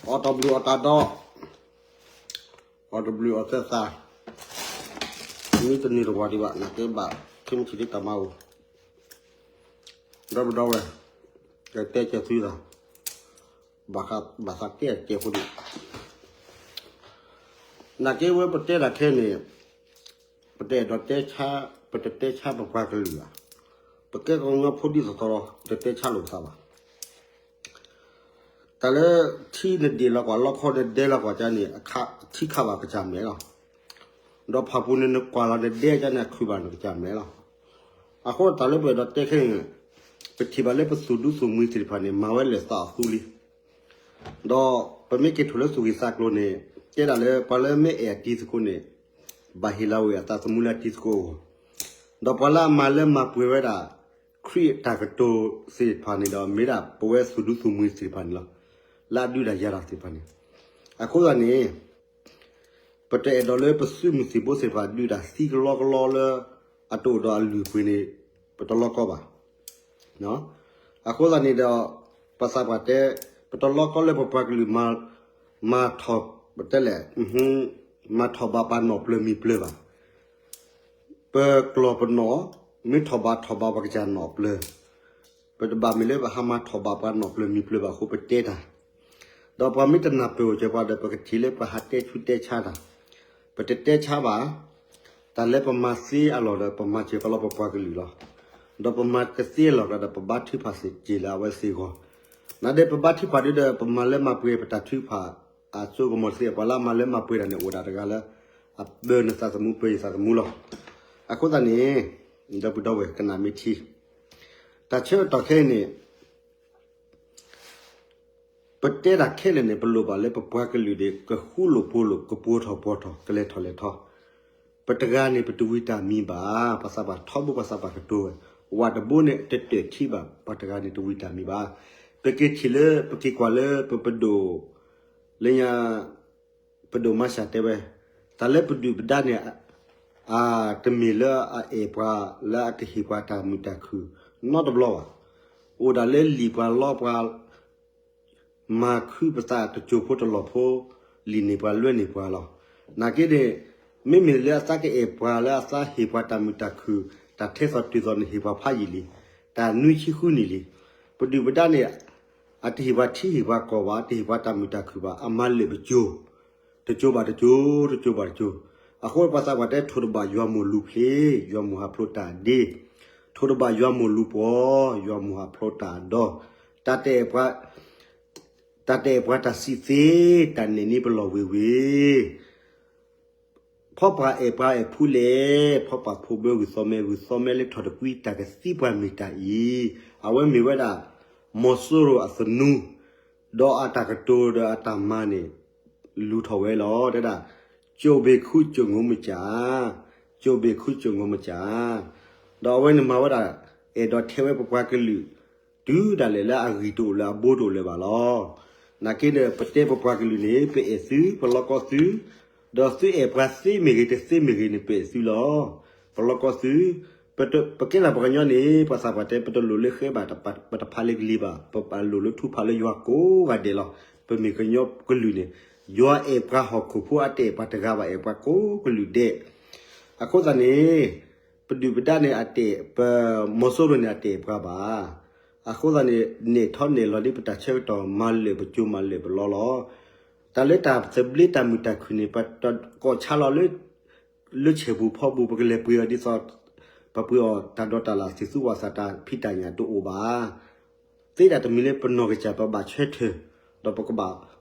အီၣ်တဘျုးအီၣ်တၢ်ဒီး, အီၣ်တဘျုးအီၣ်သဲသး, မ့ၢ်တန့ၢ်တဝီဒံးဘၣ် နာ်က့ဘၣ် ခဲမုၢ်ဆ့ၣ်ဒ်တၢ်မၤအိၣ်, ဒီပုၢ်ဒီဝဲၢ်, ကတဲကဲသုသး, ဘၣ်သးကဲကဲဖိဒံး, နာ်က့ဝဲပတဲတၢ်ခဲန့ၣ်, ပတအဲၣ်ဒိးတဲဆါ, ပတတဲဆါပပှၤကလုာ်ဘၣ်, ပကဲကညီဖိဒ်သိးသိးလီၤ ပတတဲဆါလိာ်ပသးဘၣ်. တၢ်လၢထံနဒ့ၣ်လီၤကွၢ် လီခီနဒဲလီၤကွၢ်ကန့ၣ် ထံခးဘၣ်ကစၢ်မဲာ်လီၤ. ဒီးဖၣ်ပူၤန့ၣ်နကွၢ်လီၤနဒဲကန့ၣ် အခုၣ်ဘၣ်နကစၢ်မဲာ်လီၤ. အဃိတၢ်လၢပအဲၣ်ဒိးတဲခဲအံၤန့ၣ်, ပထံၣ်ဘၣ်လၢပသူၣ်ဒူသူၣ်မှံသ့ၣ်တဖၣ်န့ၣ် မၤဝဲလၢာ်သးအီၤသူလံ. ဒီးပမ့ၢ်က့ၤထိၣ်လၢသူၣ်ဂ့ၢ်သးကျိၤန့ၣ်, တဲဒၣ်လၢပှၤလၢမ့ၢ်အဲၣ်အတံၤသကိးန့ၣ်, ဘၣ်ဟ့ၣ်လီၤဝဲအသးသမူလၢအတံၤသကိးအဂီၢ်, ဒီးပှၤလၢအမၤလၢမၤပှဲၤဝဲဒၣ် ခရံာ်အတၢ်ကတိၤသ့ၣ်တဖၣ်န့ၣ်ဒီး မ့ၢ်ဒၣ်ပဝဲသူၣ်ဒူသူၣ်မှံသ့ၣ်တဖၣ်န့ၣ်လီၤ. လၢအဒုးတၢ်ယၤတၢ်သ့ၣ်တဖၣ်န့ၣ်, အဃိသတးန့ၣ် ပတအဲၣ်ဒိးလၢပသုးမုၢ်သံၣ်ဘိသ့ၣ်တဖၣ်ဒုးတၢ်သံကလီကလီလၢ အတအိၣ်ဒီးအလုၢ်အပှ့ၤန့ၣ်, ပတလီကီဘၣ်. အဃိသတးန့ၣ်ဒီး, ပသးပှၢ်တဲ, ပတလီကီလၢပပှၤကလုာ် မၤထီၣ်တဲလဲၣ်, မၤထီၣ်ဘးပှၤနီၣ်ပျၢၤမံၤပျၢၤဘၣ်. ပကျီၢ်ပနီၣ်, မ့ၢ်ထီၣ်ဘးထီၣ်ဘးပှၤကစၢ်နီၣ်ပျၢၤ, ပတဘၣ်မ့ၢ်လၢပဟးမၤထီၣ်ဘးပှၤနီၣ်ပျၢၤမံၤပျၢၤဘၣ်အဃိပတဲတၢ်, ဒီးပှၤမ့ၢ်တနၢ်ပၢၢ်အိၣ်စၢၤပှၤဒီး ပကထံၣ်လၢပဟးတဲဆူတဲဆါတၢ်, ပတတဲဆါဘၣ်. တၢ်လၢပမၤသ့အလီၢ်ဒီး ပမၤစၢၤကလီပပှၤကလုာ်လီၤ. ဒီးပမၤကသ့အလီၢ်ကျါဒီး ပဘါထုကဖၣ်စ့ၢ်ကီးလၢအဝဲသ့ၣ်အဂီၢ်, နာ်ဒဲးပဘါထုကဖၣ်ဒ်ဒီး ပမၤလၢမၤပှဲၤပတၢ်ထုကဖၣ် အစိကမီၤတသ့ ပှၤလၢအမၤလၢမၤပှဲၤတၢ်န့ၣ် အိၣ်ဒၣ်တဂၤလၢ အပၢနသးသမူပၢယသးသမူလီၤ. အဃိသတးန့ၣ်, ဒီပုၢ်ဒီဝဲၢ်ကနၣ်မ့ၢ်ထံ, တၢ်ဆၢကတီၢ်ခဲအံၤန့ၣ် ပတဲတၢ်ခဲလၢာ်န့ၣ် ပလိၣ်ဘၣ်လၢပပှၤကလုာ်န့ၣ် ကဃူလိာ်ဖိးလိာ် ကပှဲၤထီၣ်ပှဲၤထီၣ် ကလဲၤထီၣ်လဲၤထီ, ပတဂၤန့ၣ် ပတဝံတၢ်မံၤဘၣ်. ပသးပှၢ်ထီဘိပသးပှၢ်ကတိၤဝဲ, ဝးတဘိန့ၣ် တတၢၢ်ထံဘၣ်, ပှၤတဂၤန့ၣ် တဝံတၢ်မံၤဘၣ်. ပက့ၤထံၣ်လၢ ပက့ၤကွၢ်လၢပပဒိၣ်, လၢညါ ပဒိၣ်မၤစၢ်တဲဝဲ, တၢ်လၢပဒုၣ်ပဒါန့ၣ် တမ့ၢ်လၢအအဲၣ်ပှၤလၢအကဟ့ၣ်ပှၤတၢ်မုာ်တၢ်ခုၣ်နီတဘျီဘၣ်. အိၣ်ဒၣ်လၢလံာ်ပှၤလီပှၤ, မၤခုပသးတစိၢ်ဖိတလီၢ်ဖိ, လံၣ်န့ၢ်ပှၤလွဲန့ၢ်ပှၤလီၤ. နာ်က့န့ၣ်, မ့မ့ၢ်လၢအသးကအဲၣ်ပှၤလၢအသးဟ့ၣ်ပှၤတၢ်မုာ်တၢ်ခုၣ်, တၢ်ထဲသိးတုၤသိးန့ၣ်ဟ့ၣ်ပှၤဖးယံာ်လံ, တၢ်နွံဆံဃုနံၣ်လံ. ပဒုၣ်ပဒါန့ၣ် အတဟ့ၣ်ပှၤထံဟ့ၣ်ပှၤကီၢ်ဘၣ်, တဟ့ၣ်ပှၤတၢ်မုာ်တၢ်ခုၣ်ဘၣ်, အမၤလၢာ်ပစိၤ, တစိၤဘၣ်တစိၤ, တစိၤဘၣ်တစိၤ. အဃိပှၤသးပှၢ်တဲ ထိၣ်တဘၣ်ယွၤမိၢ်လူၤဖျ့, ယွၤမိၢ်ဟးဖျိတၢ်ဒ့, ထိၣ်တဘၣ်ယွၤမိၢ်လူၤပှီၤ, ယွၤမိၢ်ဟးဖျိတၢ်ဒီ, တၢ်တအဲၣ်ပှၤ, တၢ်တအဲၣ်ပှၤတၢ်စံးသ့, တၢ်နဲၣ်န့ၢ်ပလီၢ်ဝ့ၤဝ့ၤ ဖီပှၤအဲၣ်ပှၤအဲၣ်ဖူလဲၣ်, ဖီပှၤဖိဘၢဂုၢ်သီမဲ, ဂုၢ်သီမဲလၢထီၣ်တကွံ တၢ်ကသံပှၤမ့ၢ်တၢ်အံၤ, အဝဲမ့ၢ်ဝဲဒၣ် မီၤစိရိၤအသနူ, ဒီးအတၢ်ကတိၤဒီးအတၢ်မၤန့ၣ် လူၤထီၣ်ဝဲလီၤ. တဲဒၣ်, ကြိုပေခု ကြိုငိမကျာ, ကြိုပေခု ကြိုငိမကျာ. ဒီးအဝဲန့ၣ်မၤဝဲဒၣ် အဲၣ်ဒိးထဲးဝဲပပှၤကလုာ် တုၤဒၣ်လဲာ်လၢအဂံၢ်တအိၣ်လၢၤ အဘိတအိၣ်လၢၤဘၣ်လီၤ. နာ်က့ဒီး ပတဲပပှၤကလုာ်န့ၣ် ပအဲၣ်သု ပလီၢ်ကီသု, ဒီးသုအဲၣ်ပှၤသ့မ့ၢ်ဂ့ၤ တသ့မ့ၢ်ဂ့ၤန့ၣ် ပအဲၣ်သုလီၤ. ပလီၢ်ကီသု, ပကဲဒၣ်ပှၤကညီန့ၣ် ပှၤသးပှၢ်တဲ ပတလိၣ်လၢဃဲဘၣ် ပတဖးလၢကလံၤဘၣ်, ပလိၣ်လၢထူဖးလၢယွၤကိးဂၤဒဲးလီၤ. ပမ့ၢ်ကညီကလုာ်န့ၣ် ယွၤအဲၣ်ပှၤဟီၣ်ခိၣ်ဖိ အတအဲၣ်ပှၤတဂၤဘၣ် အဲၣ်ပှၤကိးကလုာ်ဒဲး. အဃိသတးန့ၣ် ပဒုၣ်ပဒါန့ၣ် အတအဲၣ်ပ, မီၤစိရိၤန့ၣ် အတအဲၣ်ပှၤဘၣ်. အဃိသတးန့ၣ် နဲၣ်ထီၣ်နဲၣ်လီၤဒ်ပတၢ်ဆၢကတီၢ် မၤလၢာ်ပစိၤမၤလၢာ်ပလီၢ်လီၤ. တၢ်လၢတၢ်သဘျ့တၢ်မုာ်တၢ်ခုၣ်န့ၣ် ပတကိးဆါလီၤလၢ လၢဆဲးပူၤဖီပူၤ ပကလဲၤပှ့ၤအီၤဒ်သိး ပပှ့ၤအီၤတၢ်ဒိးတၢ်လၢ် သ့ၣ်သူဝၣ်သးတၢ်ဖံးတၢ်ညၣ် တအိၣ်ဘၣ်. သ့ဒၣ်တမံၤလၢပနီၢ်ကစၢ် ပဘၣ်ဆၢထၢၣ် ဒီးပကဘၣ်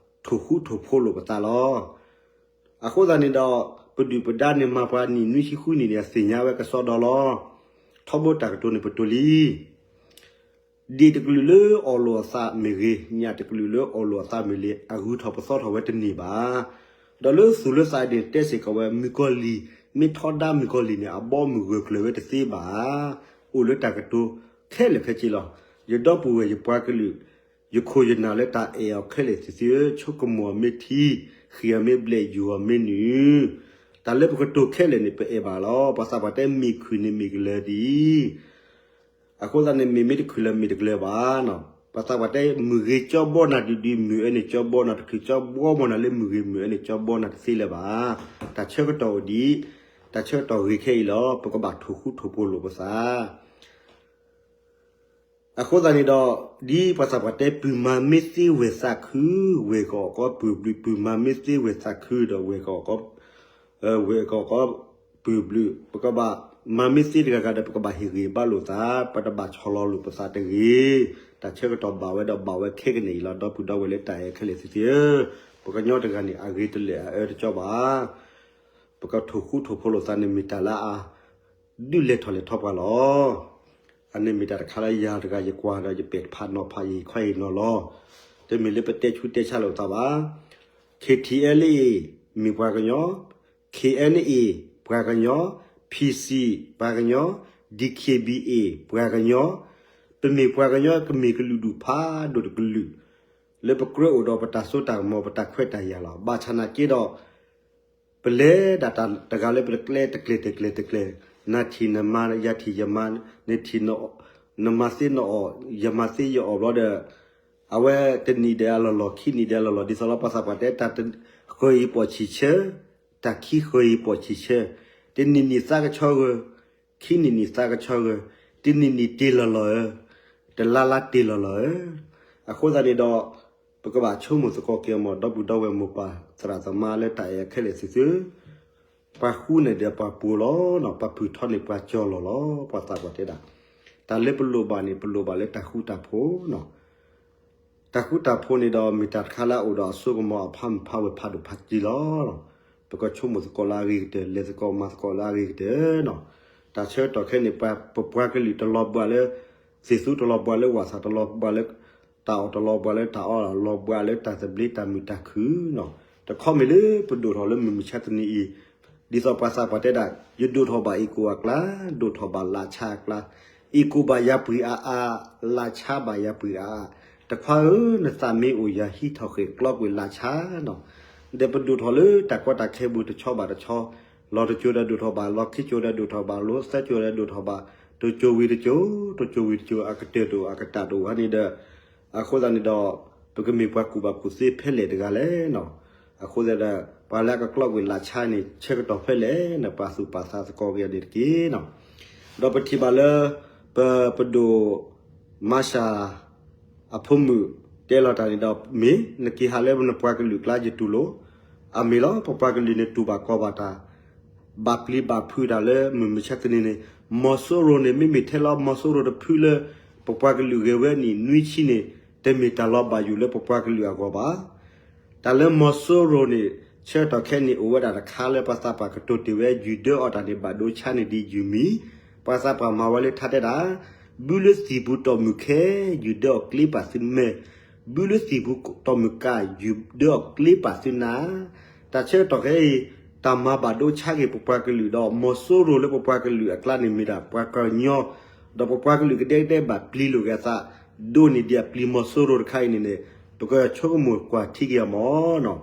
ထိၣ်ဃူထိၣ်ဖိးလိာ်ပသးလီၤ. အဃိသတးန့ၣ်ဒီး ပဒုၣ်ပဒါန့ၣ် မၤပှၤနံၣ်နွံဆံဃုနံၣ်န့ၣ် အသ့ၣ်ညါဝဲကစီဒီလီၤ. ထီဘိတၢ်ကတိၤန့ၣ် ပတိၢ်လံ ဒ့ၣ်တကလုာ်လၢအီၣ်လိာ်အသးမ့ၢ်ဂ့ၤ, ညၣ်တကလုာ်လၢအီၣ်လိာ်အသးမ့ၢ်ဂ့ၤ, အဂုၤထီၣ်ပသီထီၣ်ဝဲတန့ၢ်ဘၣ်. ဒီးလၢသူၣ်လၢသးန့ၣ် တဲစ့ၢ်ကီးဝဲ မုၣ်ကီၤလံၢ်, မ့ၢ်ထီဒါမုၣ်ကီၤလံၢ်န့ၣ် အဘီအမုၢ်ဂၢၢ်ကျၢၤဝဲတသ့ဘၣ်. အိၣ်လၢတၢ်ကတိၤခဲလၢာ်ခဲဆ့လီၤ. ယဒီပုၢ်ဝဲၢ်ယပှၤကလုာ်, ယခိၣ်ယနၢ်လၢတၢ်အဲၣ်အီၤခဲလၢာ်သ့ၣ်ဧၢ, ဆိကမိၣ်အီၤမ့ၢ်ထံ, ဃ့ၢ်အီၤမ့ၢ်ဘျဲၣ်, ယူၢ်အီၤမ့ၢ်နုၢ်, တၢ်လၢပကတိၤခဲလၢာ်န့ၣ် ပအဲၣ်ဘၣ်လီၤ. ပှၤသးပှၢ်တဲ မ့ၢ်ခုၣ်န့ၣ်မ့ၢ်ကလၢၤဒ်အံၤ အဃိသတးန့ၣ် မ့ၢ်မ့ၢ်တခုၣ်လၢၤ မ့ၢ်တကလၢၤဘၣ်နီၤ. ပှၤသးပှၢ်တဲ မုၢ်ဂ့ၤကၠီဘီနၤဒုးဒုး မုၢ်အၢန့ၣ်ကၠီဘီနၤတချုး ကၠီဘီမီၢ်နၤလၢမုၢ်ဂ့ၤ မုၢ်အၢန့ၣ်ကၠီဘီနၤတသ့လၢၤဘၣ်. တၢ်ဆၢကတီၢ်အိၣ်ဒံး, တၢ်ဆၢကတီၢ်ဂ့ၤခဲအံၤလီၤ. ပကဘၣ်ထိၣ်ဃူထိၣ်ဖိးလိာ်ပသး အဃိသတးန့ၣ်ဒီး ဒ်ပှၤသးပှၢ်တဲ ပုၢ်မၤမ့ၢ်သ့ဝဲၢ်သးခု, ဝဲၢ်ကအီၣ်ကီးပုၢ်ဘျုး, ပုၢ်မၤမ့ၢ်သ့ဝဲၢ်သးခုဒီး ဝဲၢ်ကအီၣ်ကီး ဝဲၢ်ကအီၣ်ကီးပုၢ်ဘျုး, ပကဘၣ်မၤမ့ၢ်သ့တဂၤဂၤဒီး ပကဘၣ်ဟ့ၣ်ဂံၢ်ဘါလိာ်သး, ပတဘၣ်ဆီၣ်လီၤလိာ်ပသးတဂ့ၤ. တၢ်ဆၢကတီၢ်ဘၣ်ဝဲဒီးဘၣ်ဝဲခဲကနံၣ်အံၤလီၤ. ဒီပုၢ်ဒီဝဲၢ်လၢတၢ်အဲၣ်ခဲလၢာ်သ့ၣ်ဧၢ, ပှၤကညီတဂၤန့ၣ် အဂ့ၤတလၢာ်အအၢတကၠီဘၣ်. ပကထိၣ်ဃူထိၣ်ဖိးလိာ်သးန့ၣ် မ့ၢ်တၢ်လၢအ ဒုးလဲၤထီၣ်လဲၤထီပှၤလီၤ. အန့ၣ်မ့ၢ်တၢ်တခါလၢယၤတဂၤယကွၢ်ဒီး ယပဲာ်ဖးနီၤဖး ယဟ့ၣ်ခီဟ့ၣ်နီၤလီၤ. တမ့ၢ်လၢပတဲဆူတဲဆါလိာ်သးဘၣ်. ခ့ထံ လ့ မ့ၢ်ပှၤကညီ, ခ့အဲၣ်အ့ ပှၤကညီ, ဖံစံ ပှၤကညီ, ဒံခ့ဘံအ့ ပှၤကညီ, ပမ့ၢ်ပှၤကညီ ကမ့ၢ်ကလုာ်ဒူၣ်ဖးဒိၣ်တကလုာ် လၢပကြၢးအိၣ်ဒီးပတၢ်စိတၢ်ကမီၤ ပတၢ်ခွဲးတၢ်ယာ်လီၤ. ဘၣ်ဆၣ်နာ်က့ဒီး ပလဲၤဒၣ်တၢ်တဂၤလၢပကျဲတကျဲၤတကျဲၤတကျဲၤ, နၤထံၣ်နမါ ယၤထံၣ်ယမါ, နထံၣ် နမၤသ့နအီၣ်, ယမၤသ့ယအီၣ်ဘျီဒီး, အဝဲတနံၣ်ဒီးအလီၢ်လီၢ် ခံနံၣ်ဒီးအလီၢ်လီၢ် ဒ်သိးလီၤ ပှၤသးပှၢ်တဲ တၢ်တဃၢၤအံၤပိာ်ဆံးဆၢ, တၢ်ခံဃၢၤအံၤပိာ်ဆံးဆၢ, တနံၣ်နံၣ်သါကဆီဂၢၢ်, ခံနံၣ်နံၣ်သါကဆီဂၢၢ်, တနံၣ်နံၣ်တ့ၢ်လီၤလီၤဧၢ, တလါလါတ့ၢ်လီၤလီၤဧၢ. အဃိသတးန့ၣ်ဒီး ပကဘၣ်ဆိကမိၣ်သကိးက့ၤအီၤမး ဒီပုၢ်ဒီဝဲၢ်မိၢ်ပၢ်သရၣ်သမါလၢတၢ်အဲၣ်ခဲလၢာ်သ့ၣ်သု, ပှၤဃူန့ၣ်ဒီးပှၤပှိၤလီၤ, ပှၤပုၢ်ထီန့ၣ်ပှၤကၠီလီၤလီၤ. ပှၤသးပှၢ်တဲဒၣ် တၢ်လၢပလိၣ်ဘၣ်န့ၣ် ပလိၣ်ဘၣ်လၢတၢ်ဃူတၢ်ဖိး တၢ်ဃူတၢ်ဖိးန့ၣ်ဒီး မ့ၢ်တၢ်တခါလၢအအိၣ်ဒီးအစိကမီၤအဖးမုၢ်ဖးဝဲၢ်ဖးဒိၣ်ဖးက့လီၤ. ပကဆိကမိၣ်သကိးလၢအဂ့ၤကတၢၢ် လဲၤသကိးမၤသကိးလၢအဂ့ၤကတၢၢ်နီၤ. တၢ်ဆၢကတီၢ်ခဲအံၤန့ၣ် ပပှၤကလုာ်တလီၤဘှါလၢ သ့ၣ်သူတလီၤဘှါလၢဝၣ်သၣ် တလီၤဘှါလၢ တၢ်အီၣ် တလီၤဘှါလၢတၢ်အီၣ် လီၤဘှါလၢတၢ်သဘျ့တၢ်မုာ်တၢ်ခုၣ်နီၤ. တခီမ့ၢ်လၢပဒိၣ်ထီၣ်လၢမုၢ်မဆါတနံၤအံၤ ဒ်သိးပှၤသးပှၢ်တဲဒၣ် ယဒိၣ်ထီၣ်ဘၣ်အ့ၣ်ကိၣ်အကျါ, ဒိၣ်ထီၣ်ဘၣ်လၣ်ဆါအကျါ, အ့ၣ်ကိၣ်ဘၣ်ယၤပှ့ၤအါအါ, လၣ်ဆါဘၣ်ယၤပှ့ၤအါအါ, တခွါဧၢ, နသးမ့ၢ်အိၣ်ယၤဟံးထီၣ်ဃ့ၢ်ကျီကွံာ်လၣ်ဆါနီၤ. ဒီးပဒိၣ်ထီၣ်လၢတၢ်ကီတၢ်ခဲပူၤတဆီဘၣ်တဆီ, လီၤတစိၤဒီးဒိၣ်ထီၣ်ဘၣ်, လီၤခံစိၤဒီးဒိၣ်ထီၣ်ဘၣ်, လီၤသၢစိၤဒီးဒိၣ်ထီၣ်ဘၣ်, တစိၤဝံၤတစိၤ, တစိၤဝံၤတစိၤ, အကတၢၢ်တအိၣ်အကတၢၢ်တအိၣ်န့ၣ်ဒီး အဃိသတးန့ၣ်ဒီး ပကမ့ၢ်ပှၤကူၣ်ဘၣ်ကူၣ်သ့ဖဲလဲၣ်တဂၤလဲၣ်နီၤ. အဃိသတးဒီး ပှၤလၢအကကျီကွံာ်လၣ်ဆါန့ၣ် ဆၢကတီၢ်ဖဲလဲၣ်န့ၣ် ပာ်သူၣ်ပာ်သးသကိးက့ၤအီၤန့ၣ်တက့ၢ်နီၤ. ဒီးပထံၣ်ဘၣ်လၢ ပပဒိၣ် မၤရှၤ အဖိမုၣ်တဲလီၤတၢ်န့ၣ်ဒီး မ့ၢ်နက့ၤဟးလၢနပှၤကလုာ်ကျါယတူၢ်လိာ်, အမ့ၢ်လီၤ ပပှၤကလုာ်န့ၣ်တူၢ်ဘၣ်ကီဘၣ်တၢ် ဘၣ်ပျံၤဘၣ်ဖုးတၢ်လၢမုၢ်မဆါတနံၤန့ၣ်, မီၤစိရိၤန့ၣ် မ့မ့ၢ်ထဲလီၤ မီၤစိရိၤတဖုလၢ ပပှၤကလုာ်ဂဲၤဝဲနံၣ်နွံဆံန့ၣ် တမ့ၢ်တၢ်လီၤဘၣ်ယိၣ်လၢပပှၤကလုာ်အဂီၢ်ဘၣ်. တၢ်လၢမီၤစိရိၤန့ၣ် ဆၢကတီၢ်ခဲအံၤန့ၣ် အိၣ်ဝဲဒၣ်တခါလၢပှၤသးပှၢ်ကတိၤတ့ၢ်ဝဲ ယုၢ်ဒၢအီၣ်တၢ်န့ၣ်ဘၣ်ဒိဆါန့ၣ်ဒ်ယုၢ်မံၤ, ပှၤသးပှၢ်မၤဝဲလၢထါတဲဒၣ် ဘုလၢသံၣ်ပူၤတီၢ်မုၢ်ခဲ, ယုၢ်ဒၢအီၣ်ကျ့ပာ်သုမဲာ်, ဘုလၢသံၣ်ပူၤတီၢ်မုၢ်ကၣ်, ယုၢ်ဒၢအီၣ်ကျ့ပာ်သုနါ. တၢ်ဆၢကတီၢ်ခဲအံၤ တၢ်မၤဘၣ်ဒိဆါက့ၤပပှၤကလုာ်ဒီး မီၤစိရိၤလၢပပှၤကလုာ်အကျါန့ၣ်မ့ၢ်ဒၣ်ပှၤကညီ, ဒီးပပှၤကလုာ်ကဒဲကဒဲဘၣ်ပျံၤလိာ်က့ၤအသး, ဒိၣ်န့ၢ်ဒံးအပျံၤမီၤစိရိၤတခါအံၤန့ၣ်န့ၣ် ပကဆိကမိၣ်ကွၢ်ထံက့ၤအီၤမးနီၤ.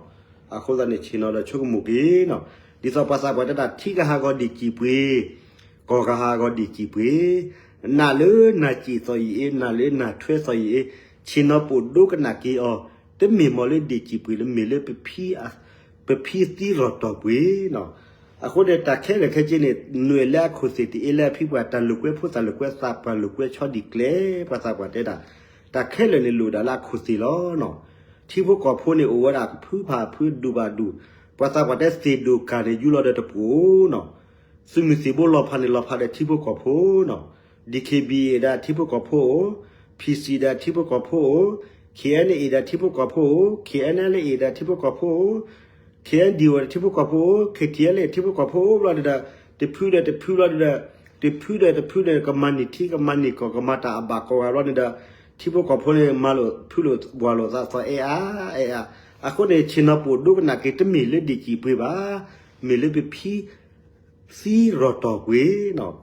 အဃိသတးန့ၣ် ဆ့ၣ်နီၤဒီးဆိကမိၣ်က့ၤနီၤ. ဒ်သိးပှၤသးပှၢ်တဲတၢ် ထံကဟးဂီၤဒံၣ်စံၣ်ပှ့ၤ, ကီၢ်ကဟးဂီၤဒံၣ်စံၣ်ပှ့ၤ, နးလၢနၤစံၣ်သီၣ်အံၤအ့, နးလၢနၤထွဲသီၣ်အံၤအ့, ဆ့ၣ်နီၤပိာ်ဒိကနၣ်က့ၤအီၤ, တမ့ၢ်မီၢ်လၢဒံၣ်စံၣ်ပှ့ၤလၢမ့ၢ်လၢ ပဖံသံရီၣ်တီၢ်ပှ့ၤနီၤ. အဃိန့ၣ် တၢ်ခဲလၢာ်ခဲဆ့န့ၣ် နွဲၣ်လၢအခိၣ်သ့ၣ်တအ့လၢအဖံပှၤ တၢ်လိာ်ကွဲဖိသၣ်လိာ်ကွဲသးပှၢ်လိာ်ကွဲဆီဒံၣ်ကျဲ ပှၤသးပှၢ်တဲဒၣ် တၢ်ခဲလၢာ်န့ၣ်လိၣ်ဒၣ်လၢအခိၣ်သ့ၣ်လီၤနီၤ. ထံဖိကီၢ်ဖိန့ၣ်အိၣ်ဝဲဒၣ်ကဖုဖးဖုဒူၣ်ဘၣ်ဒူၣ်, ပှၤသးပှၢ်တဲသ့ၣ်ဒိၣ်ကၢ်န့ၣ် ယူလီၤဒီးတပူၤနီၤ. သုးမုၢ်သံၣ်ဘိလီၤဖးန့ၣ် လီၤဖးဒီးထံဖိကီၢ်ဖိနီၤ. ဒံၣ်ခ့ၣ်ဘံၣ်အ့ၣ်ဒၣ်ထံဖိကီၢ်ဖိအိၣ်, ဖံစံၣ်ဒၣ်ထံဖိကီၢ်ဖိအိၣ်, ခ့ၣ်အဲၣ်အ့ၣ်ဒၣ်ထံဖိကီၢ်ဖိအိၣ်, ခ့ၣ်အဲၣ်အ့ၣ်ဒၣ်ထံဖိကီၢ်ဖိအိၣ်, ခ့ၣ်အဲၣ်ဒံၣ်အိၣ်ဒၣ်ထံဖိကီၢ်ဖိအိၣ်, ခ့ၣ်ထံၣ်အဲၣ်လ့ၣ်ထံဖိကီၢ်ဖိအိၣ်ဘျီန့ၣ်ဒီး တဖုဒီးတဖုဘျီဒီး တဖုဒီးတဖုန့ၣ် ကမၤန့ၢ်ထံကမၤန့ၢ်ကီၢ် ကမၤတၢ်အဘၣ်ကီးဂၤဘျီန့ၣ်ဒီး ထံဖိကီၢ်ဖိန့ၣ် မၤလိာ်ဖုးလိာ်ဝၤလိာ်သးသီအဲၣ်အါအဲၣ်အါ. အဃိန့ၣ် ဆ့ၣ်နီၤပိာ်ဒိကနၣ်က့ၤ တမ့ၢ်လၢဒံၣ်စံၣ်ပှ့ၤဘၣ်, မ့ၢ်လၢပဖံ သံရီၣ်တီၢ်ကွံာ်နီၤ,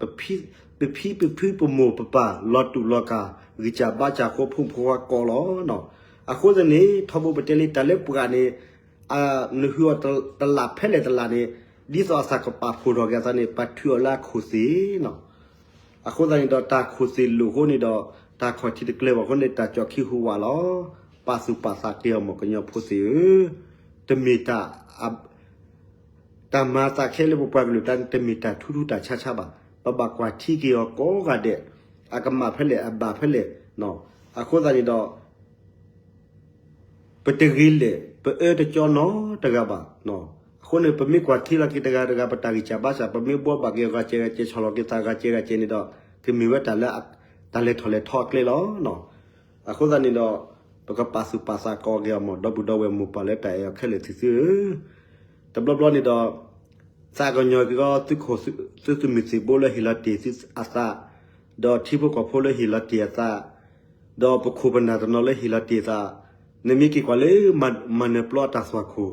ပဖံပဖုပမိၢ်ပပၢ် လီၤတူာ်လီၤကာ် ဂံၢ်စၢ်ဘါစၢ်ဃိ ဖိမုၣ်ဖိခွါကိးလီၤနီၤ. အဃိသတးန့ၣ် ထီဘိပတဲလံ တၢ်လၢပှၤန့ၣ် နဟုၣ်အီၤတလၢ်ဖဲလဲၣ်တလၢ်န့ၣ် ဒ်သိးအသးကပာ်ဖှိၣ်ထီၣ်က့ၤအသးန့ၣ် ပှၤထုးအီၤလၢအခိၣ်သ့ၣ်နီၤ. အဃိသတးန့ၣ်ဒီး တၢ်ခိၣ်သ့ၣ်လိၣ်အဃိန့ၣ်ဒီး တၢ်ခီၣ်ထံးတကျၢၤဘၣ်အဃိန့ၣ် တၢ်ကၠီၣ်ခံဟူးဝးလီၤ. ပာ်သူၣ်ပာ်သးက့ၤအီၤမ့ၢ်ကညီဖိသ့ၣ်ဧၢ, တမ့ၢ်တၢ် တၢ်မၤသးခဲလၢပပှၤကလုာ်တၢ်န့ၣ် တမ့ၢ်တၢ်ထူးထူးတၢ်ဆါဆါဘၣ်. ပဘၣ်ကွၢ်ထံက့ၤအီၤကိးဂၤဒဲး, အကမၣ်ဖဲလဲၣ် အဘၣ်ဖဲလဲၣ်. အဃိသတးန့ၣ်ဒီး ပတဂ့ၤလဲၣ် ပအၢတကၠီနီတဂၤဘၣ်. အဃိန့ၣ် ပမ့ၢ်ကွၢ်ထံလီၤက့ၤတဂၤတဂၤ ပတၢ်ဂံၢ်စၢ်ဘါစၢ် ပမ့ၢ်ဘှီဘၣ်က့ၤအဂၤကဲဂၤကဲ ဆီၣ်လီၤက့ၤသးဂၤကဲဂၤကဲန့ၣ်ဒီး ကမ့ၢ်ဝဲတၢ်လၢ တၢ်လဲၤထီၣ်လဲၤထီအကျဲလီၤ. အဃိသတးန့ၣ်ဒီး ပကပာ်သူၣ်ပာ်သးက့ၤအီၤမ့ၢ် ဒီပုၢ်ဒီဝဲၢ်မိၢ်ပၢ်လၢတၢ်အဲၣ်အီၤခဲလၢာ်သ့ၣ်သုဧၢ, တဘျီဘျီန့ၣ်ဒီး သးကညီၤက့ၤအီၤ သုးခိၣ်သုးမုၢ်သံၣ်ဘိလၢဟ့ၣ်လီၤတ့ၢ်အသး, ဒီးထံဖိကီၢ်ဖိလၢဟ့ၣ်လီၤတ့ၢ်အသး, ဒီးပခိၣ်ပနၢ်တနီၤလၢဟ့ၣ်လီၤတ့ၢ်အသး, နမ့ၢ်က့ၤကွၢ်လၢ မၤနၢၤပျီအတၢ်သွၣ်ခိၣ်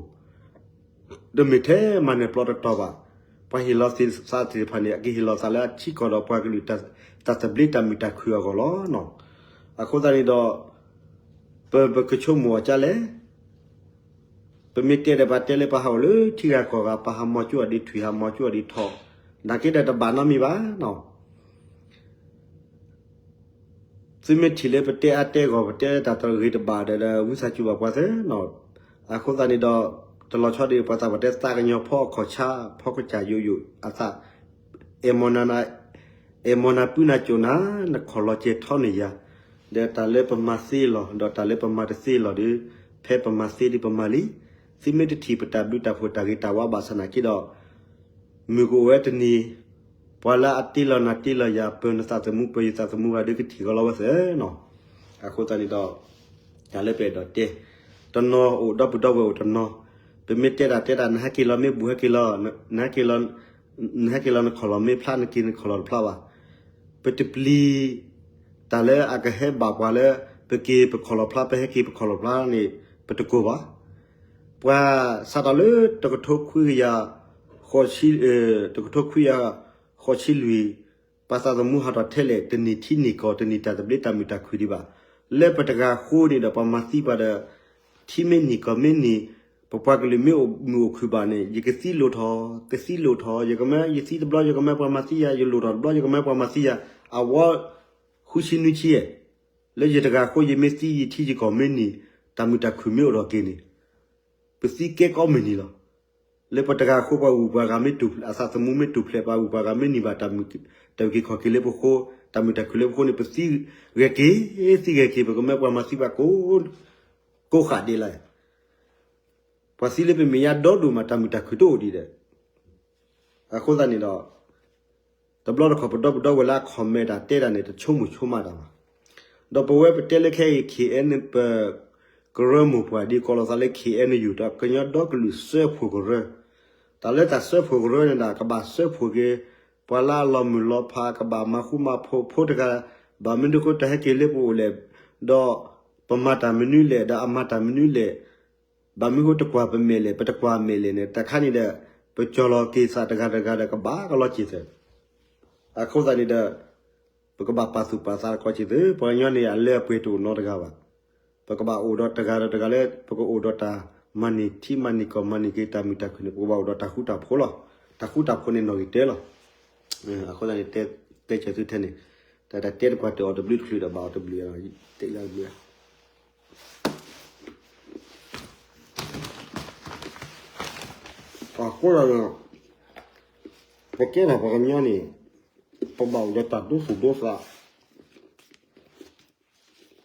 တမ့ၢ်ထဲမၤနၢၤပျီတတီၤဘၣ်. ပှၤဟ့ၣ်လီၤသ့ၣ်သးသ့ၣ်တဖၣ်န့ၣ် အကဟ့ၣ်လီၤသးလၢအထံကီၢ်ဒီးပှၤကလုာ် တၢ်သဘျ့တၢ်မုာ်တၢ်ခုၣ်အဂီၢ်လီၤ. အဃိသတးန့ၣ်ဒီး ပ ပကဆိကမိၣ်အီၤဒ်လဲၣ်. ပမ့ၢ်တဲဒီးပှၤတဲလၢပှၤဟးအိၣ်လၢထံဂၤကီၢ်ဂၤ ပှၤဟးမီၤကၠိအီၤဒ်ထွံၣ်ဟးမီၤကၠိအီၤဒ်ထီၣ်, နာ်က့ဒီးတဘၣ်နီတမံၤဘၣ်နီၤ. သုမ့ၢ်ထံၣ်လၢပတဲအါတဲဂီၢ် ပတဲတၢ်တဂ့ၤတဘၣ်ဒီး ဝံသးစူၤဘၣ်ပှၤသ့နီၤ. အဃိသတးန့ၣ်ဒီး တလီၤဆီဒ်ပှၤသးပှၢ်တဲ သးကညီၤဖီအခီၣ်ဆါ ဖီကစၢ်ယိာ်ယိာ်အသး, အဲၣ်မီၢ်နၤ အဲၣ်မီၢ်နၤပုၢ်နၤကၠိၣ်နၤ, နခီၣ်လီၤစဲၤထီန့ၢ်ယၤ, ဒီးတၢ်လၢပမၤသ့လီၤ ဒီးတၢ်လၢပမၤတသ့လီၤဒီး ဖဲပမၤသ့ဒီးပမၤလံ. သုမ့ၢ်တထံၣ်ပတၢ်ဘျုးတၢ်ဖှိၣ်တၢ်ဂ့ၤတၢ်ဝါဘၣ်ဆၣ်နာ်က့ဒီး မုၢ်ကအိၣ်ဝဲတနံၤ ပှၤလၢအတ့လီၤနၤတ့လီၤယၤ ပၢၤနသးသမူ ပၢၤယသးသမူဂၤဒီးကထံၣ်ကီးလီၤဝဲသ့နီၤ. အဃိသတးန့ၣ်ဒီး တၢ်လၢပအဲၣ်ဒိးတဲ တနီၤအိၣ်ဒီပုၢ်ဒီဝဲၢ်အိၣ်တနီၤ, ပမ့ၢ်တဲတၢ်တဲတၢ် နဟဲက့ၤလီၤမ့ၢ်ဘူးဟဲက့ၤလီၤ, နဟဲက့ၤလီၤ နဟဲက့ၤလီၤနခီၣ်လီၤမ့ၢ်ဖျါ နက့ၤနခီၣ်လီၤတဖျါဘၣ်. ပတပျံၤ တၢ်လၢအကဟဲဘၣ်ပှၤလၢ ပက့ၤပခီၣ်လီၤဖျါ ပဟဲက့ၤပခီၣ်လီၤဖျါန့ၣ် ပတကိၢ်ဘၣ်. ပှၤစးထီၣ်လၢတကထိခွံကယၤ ဃိးဆံ တကထိခွံကယၤ ဃိးဆံလွံၢ် ပှၤသးသမူဟးထီၣ်ထဲလဲၣ် တန့ၢ်ထံန့ၢ်ကီၢ် တန့ၢ်တၢ်သဘျ့တၢ်မုာ်တၢ်ခုၣ်ဒံးဘၣ်. လၢပတဂၤဃိန့ၣ်ဒီး ပှၤမၤသံပှၤဒီး ထံမ့ၢ်န့ၢ်ကီၢ်မ့ၢ်န့ၢ် ပပှၤကလုာ်မ့ၢ်အိၣ်မုာ်အိၣ်ခုၣ်ဘၣ်န့ၣ် ယကသံလိၣ်ထီၣ် ကသံလိၣ်ထီၣ် ယကမၢ ယသံတဘျီ ယကမၢပှၤမၤသံယၤ ယလိၣ်ထီၣ်တဘျီ ယကမၢပှၤမၤသံယၤ အဝဲ ဃုဆံနွံဆံ လၢယတဂၤဃိ ယမ့ၢ်သံယထံယကီၢ်မ့ၢ်န့ၢ် တၢ်မုာ်တၢ်ခုၣ်မ့ၢ်အိၣ်ထီၣ်က့ၤန့ၣ် ပသံကဲကီမုၢ်နံၤလီၤ. လၢပတဂၤဃိပှၤဂုၤပှၤဂၤမ့ၢ်တူၢ်ဖျဲး အသးသမူမ့ၢ်တူၢ်ဖျဲး ပှၤဂုၤပှၤဂၤမ့ၢ်န့ၢ်ဘၣ် တၢ်မုာ်တၢ်ဂ့ၤခီၣ်က့ၤလၢပဃိ တၢ်မုာ်တၢ်ခုၣ်လၢပဃိန့ၣ် ပသံဂဲၤက့ၤ သံဂဲၤက့ၤ ပကမၢပှၤမၤသံပှၤကိး ကိးဃာ်ဒ်လဲၣ်. ပှၤသံလၢပမဲာ်ညါဒီဒိၣ်မး တၢ်မုာ်တၢ်ခုၣ်တအိၣ်ဒံးဒီး အဃိသတးန့ၣ်ဒီး တဘျီတခီၣ်ပဒီပုၢ်ဒီဝဲၢ်လၢအ comment တၢ်တဲတၢ်န့ၣ် တဆိကမိၣ်ဆိကမးတၢ်ဘၣ်. ဒီးပဝဲပတဲလၢခဲအံၤ ခ့ၣ်အဲၣ် ပကရၢမိၢ်ပှၢ်ဒ်ကိးလီၤသးလၢ ခ့ၣ်အဲၣ်ယူၣ် ဒီးကညီဒီကလုာ်စၢဖှိၣ်ကရၢ, တၢ်လၢတၢ်စၢဖှိၣ်ကရၢန့ၣ်ဒီး ကဘၣ်စၢဖှိၣ်က့ၤ ပှၤလၢအလီၤမုၢ်လီၤဖး ကဘၣ်မၤဃူမၤဖိးဖိတဂၤ, ဘၣ်မနုၤဃိတၢ်ဟဲက့ၤလၢပအိၣ်လဲၣ်, ဒီးပမၤတၢ်မနုၤလဲၣ် ဒီးအမၤတၢ်မနုၤလဲၣ် ဘၣ်မနုၤဃိတကွၢ်ပမဲာ်လဲၣ် ပတကွၢ်မဲာ်လဲၣ်န့ၣ် တၢ်ခါန့ၣ်ဒီး ပကၠီၣ်လီၤက့ၤသးတဂၤတဂၤဒီးကဘၣ်ကလီက့ၤသၢၣ်. အဃိသတးန့ၣ်ဒီး ပကဘၣ်ပာ်သူၣ်ပာ်သးတကီၢ်က့ၤသု ပှၤကညီန့ၣ် အလၢအပှဲၤတအိၣ်နီတဂၤဘၣ်. ပကဘၣ်အိၣ်ဒီးတဂၤဒီးတဂၤလၢ ပကအိၣ်ဒီးတၢ်မၤန့ၢ်ထံမၤန့ၢ်ကီၢ်မၤန့ၢ်က့ၤတၢ်မုာ်တၢ်ခုၣ်န့ၣ် ပကဘၣ်အိၣ်ဒီးတၢ်ဃူတၢ်ဖိးလီၤ. တၢ်ဃူတၢ်ဖိးန့ၣ်နီၣ်ဂံၢ်တၢလီၤ. အဃိသတးန့ၣ် တဲစၢၤသုထဲန့ၣ် တၢ်တဲတပှၢ်တအီၣ်တဘျုးတချုးဒီးဘၣ်အီၣ်တဘျုး တဲလၢတဘျုး အဃိဒီး ပကဲထီၣ်ပှၤကညီန့ၣ် ပဘၣ်အိၣ်ဒီးတၢ်ဒိသူၣ်ဒိသး, တၢ်လၢထံ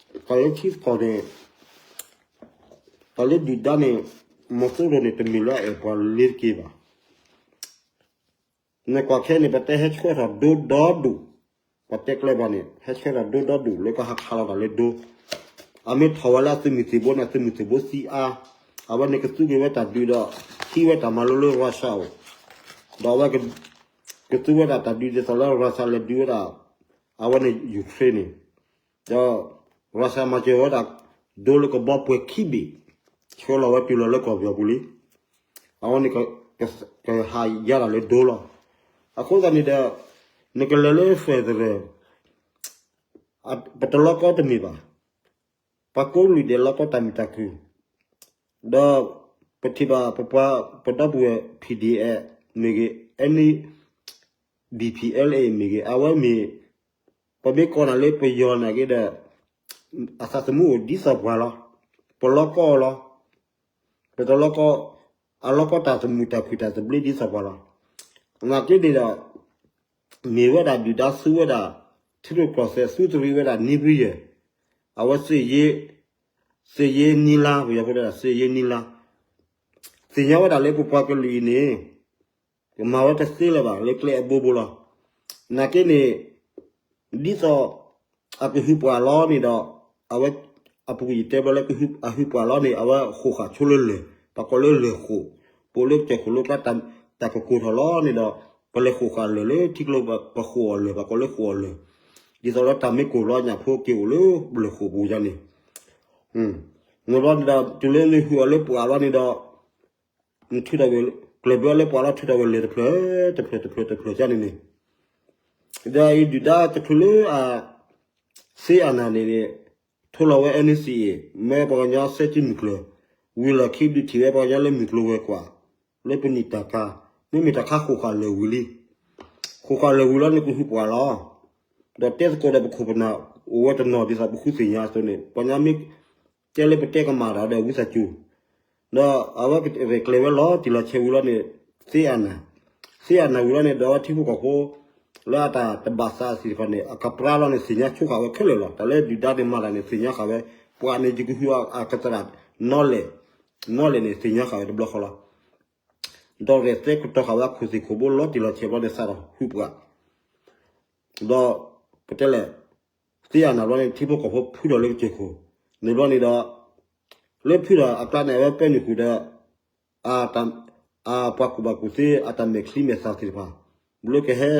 ကီၢ်န့ၣ် တၢ်လၢဒုၣ်ဒါန့ၣ် မီၤစိရိၤန့ၣ် တမ့ၢ်လၢအအဲၣ်ပှၤလ့ၤတက့ၢ်ဘၣ်. နကွၢ်ခဲန့ၣ် ပတဲဟဲဆှၢထီၣ်ဒိဒီဒူၣ်, ပတဲကျဲဘၣ်န့ၣ် ဟဲဆှၢထီၣ်ဒိဒီဒူၣ်လၢကဟးခးလီၤတၢ်လၢဒိ, အမ့ၢ်ထီၣ်ဝဲလၢအသုးမုၢ်သံၣ်ဘိန့ၣ် အသုးမုၢ်သံၣ်ဘိသံအါ, အဝဲန့ၣ်ကသူက့ၤဝဲတၢ်ဒုးဒီး ဟံးဝဲတၢ်မၤလိလၢ Russia အအိၣ်, ဒီးအဝဲ ကသူဝဲဒၣ်တၢ်ဒုးဒ်သိးလၢ Russia လဲၤဒုးဝဲဒၣ် အဝဲန့ၣ် Ukraine န့ၣ်, ဒီး Russia မၤစၢၤဝဲဒၣ် ဒိလၢကဘီပှဲၤခံဘ့ၣ်, ဆှၢလီၤဝဲတုၤလီၤလၢကီၢ်ပယီၤပူၤလံ. အဝဲန့ၣ် ကဟးယါဒၣ်လၢဒိလီၤ. အဃိသတးန့ၣ်ဒီး နကလဲၤလၢ federal ပတလီကီတမ့ၢ်ဘၣ်. ပှၤကိးလုၢ်ဒဲးလီၤကီတၢ်မုာ်တၢ်ခုၣ်, ဒီးပထံၣ်ဘၣ်ပပှၤပဒီပုၢ်ဝဲၢ် P D F မ့ၢ်ဂ့ၤ, any B P L A မ့ၢ်ဂ့ၤ, အဝဲမ့ၢ် ပမ့ၢ်ကိးနၤလၢပယီၤနာ်က့ဒီး အသးသမူအိၣ်ဒ်သိးပှၤလီၤ. ပလီကီၢ်လီၤ. ပတလီကီၢ်, အလီကီၢ်တၢ်သမူတၢ်ခုၣ်တၢ်သဘျ့ဒ်သိးပှၤလီၤ. နာ်က့န့ၣ်ဒီး မ့ၢ်ဝဲဒၣ်ဒုၣ်ဒါသူဝဲဒၣ် ထံရူၢ်ကီၢ်သဲးသူတရံးဝဲဒၣ်နံဘြံယဲၢ်, အဝဲ သ့ၣ်ယ့နံလါ ပယီၤဖိတဲဒၣ် သ့ၣ်ယ့နံလါ သ့ၣ်ညါဝဲဒၣ်လၢပပှၤကလုာ်အံၤန့ၣ် ကမၤဝဲတသ့လၢၤဘၣ် လၢကျဲအဘိဘိလီၤ. နာ်က့န့ၣ် ဒ်သိး အကဟုးပှၤလီၤန့ၣ်ဒီး အဝဲ အပူၤကွံာ်ယတဲဘျီလၢအဟုးပှၤလီၤန့ၣ် အဝဲဃိာ်ဃာ်ဆိလၢလၢၢ် ပှၤကိးလၢလၢၢ်ဃိာ်, ပအိၣ်လၢကစၢၢ်ဃိာ်လၢကျါ တၢ်ကကိၢ်ထီၣ်လီၤန့ၣ်ဒီး ပလဲၤဃိာ်ဃာ်လၢၢ်လၢထံကျိ ပဃိာ်အီၤလၢၢ် ပှၤကိးလၢဃိာ်အီၤလၢၢ်, ဒ်သိးလၢတၢ်မ့ၢ်ကိၢ်လီၤညၣ်ဖိက့ၤအိၣ်လၢလၢၢ်ဃိာ်ပူၤယါန့ၣ် မ့ၢ်ဘျီန့ၣ်ဒီး တုၤလၢနဟုးအီၤလၢပှၤလီၤန့ၣ်ဒီး နထုးထီၣ်ဝဲ ကျဲၤဘၢအီၤလၢပှၤလီၤ ထုးထီၣ်ဝဲလၢၢ်တဖျၢၣ် တဖျၢၣ် တဖျၢၣ် တဖျၢၣ်ကန့ၣ်န့ၣ်, ဒီးအံၤဒုၣ်ဒါတချုးလၢအ သ့အနၤန့ၣ်န့ၣ် ထိလီၤဝဲ NCA မ့ၢ်ပှၤကညီစဲကံမုၢ်ကျၢၤ, ဝံၤလီၢ်ခံဒုးထံၣ်ဝဲပှၤကညီလၢမုၢ်ကျိၤဝဲၤကွာ်, လၢပနံၣ်တၢ်ကၤ, မ့မ့ၢ်တၢ်ခါဃိာ်ဃာ်လၢၢ်ဝံၤလံ, ဃိာ်ဃာ်လၢၢ်ဝံၤလီၤန့ၣ် ကဟုးပှၤလီၤ. ဒီးတဲသကိးဒီးပခိၣ်ပနၢ် အိၣ်ဝဲတနီၤဒ်သိးပဃုသ့ၣ်ညါအသိးန့ၣ် ပှၤကညီမ့ၢ် တဲလၢပတဲကမၣ်တၢ်ဒီးဝံသးစူၤ, ဒီးအဝဲရဲၣ်ကျဲၤဝဲလီၤတံၢ်လီၤဆဲးဝံၤလီၤန့ၣ် သ့အနၤ, သ့အနၤဝံၤလီၤန့ၣ် ဒီးအဝဲထံဖိကီၢ်ဖိ လၢအတၢ်တဘၣ်သးအသ့ၣ်တဖၣ်န့ၣ် အကပြါလီၤန့ၣ် သ့ၣ်ညါဆိဃာ်ဝဲခဲလၢာ်လီၤ. တၢ်လၢဒုၣ်ဒါန့ၣ်မၤတၢ်န့ၣ် သ့ၣ်ညါဃာ်ဝဲ, ပှၤန့ၣ်ယကဟုးအကသရၣ် နီလဲၣ်, နီလဲၣ်န့ၣ် သ့ၣ်ညါဃာ်ဝဲတဘျီဃီလီၤ. ဒီးရဲၣ်သဲကတီၤဃာ်ဝဲအခိၣ်သ့ၣ်ခိၣ်ဘိလီၤတံၢ်လီၤဆဲးဘျီန့ၣ် စးထီၣ်ဟုးပှၤ ဒီးပတဲလဲၣ် သ့အနၤဘျီန့ၣ် ထံဖိကီၢ်ဖိဖုဒီးလၢကစၢၢ်ခိၣ်န့ၣ်ဘျီန့ၣ်ဒီး လၢဖုဒီးအကျါန့ၣ် အဝဲပဲနုာ်ဃုာ်ဒီး ပှၤကူၣ်ဘၣ်ကူၣ်သ့အတၢ်မဲာ်ချံမဲာ်သၣ်သ့ၣ်တဖၣ် ဘျီကဟဲ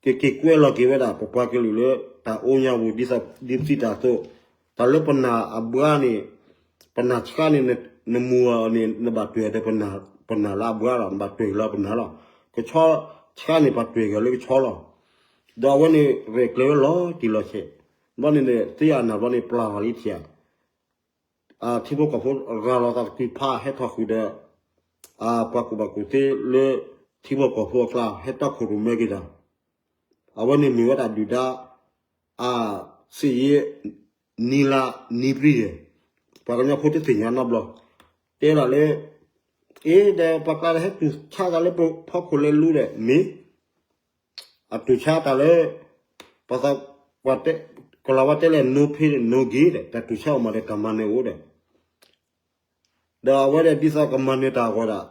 ကက့ၤကွဲလီၤက့ၤဝဲဒၣ် ပပှၤကလုာ်လၢတၢ်အိၣ်ညါပူၤ ဒ်သိးဒ်ပစံးတၢ်အသိး, တၢ်လၢပနၢ်အဘှါန့ၣ်, ပနၢ်ဆှါန့ၣ် နမူအီၤန့ၣ် နဘၣ်တွဲၤဒီး ပနၢ်လၢအဘှါလီၤ, နဘၣ်တွဲၤက့ၤလၢပနၢ်လီၤ. ကဆီဆှါန့ၣ် ပှၤတွဲၤက့ၤလၢကဆီလီၤ. ဒီးအဝဲန့ၣ် ရဲၣ်ကျဲၤဝဲလီၤတံၢ်လီၤဆဲး, ဘျီန့ၣ်န့ၣ် သ့အနၤဘျီန့ၣ် ပျၢ်လီၤလံထံၣ်ဧါ ထံဖိကီၢ်ဖိရၤလီၤသးတကုၤဖး ဟဲထီၣ်ဃုာ်ဒီး ပှၤကူၣ်ဘၣ်ကူၣ်သ့လၢထံဖိကီၢ်ဖိအကျါ ဟဲတီခိၣ်ရိၣ်မဲက့ၤတၢ်, အဝဲန့ၣ်မ့ၢ်ဝဲဒၣ်ဒုၣ်ဒါ အ စ့ၣ်ယ့ နံလါ နံပြံယဲၢ်, ပှၤကညီဖိတသ့ၣ်ညါနီတဘျီ, တဲလီၤလၢ အ့ ဒီးပှၤကျါဒီးဟဲတူၢ်ဆါသးလၢပဖီခိၣ်လဲၤလူဒီး မ့ၢ် အတူၢ်ဆါတၢ်လၢ ပှၤသး ကလီၤဝဲတဲလဲၣ် no pain no gain ဒီး တၢ်တူၢ်ဆါအိၣ်မးဒီးတၢ်မၤနၢၤအိၣ်ဒီး ဒီးအဝဲဒၣ်ဒ်သိးကမၤနၢၤတၢ်အဂီၢ်ဒၣ်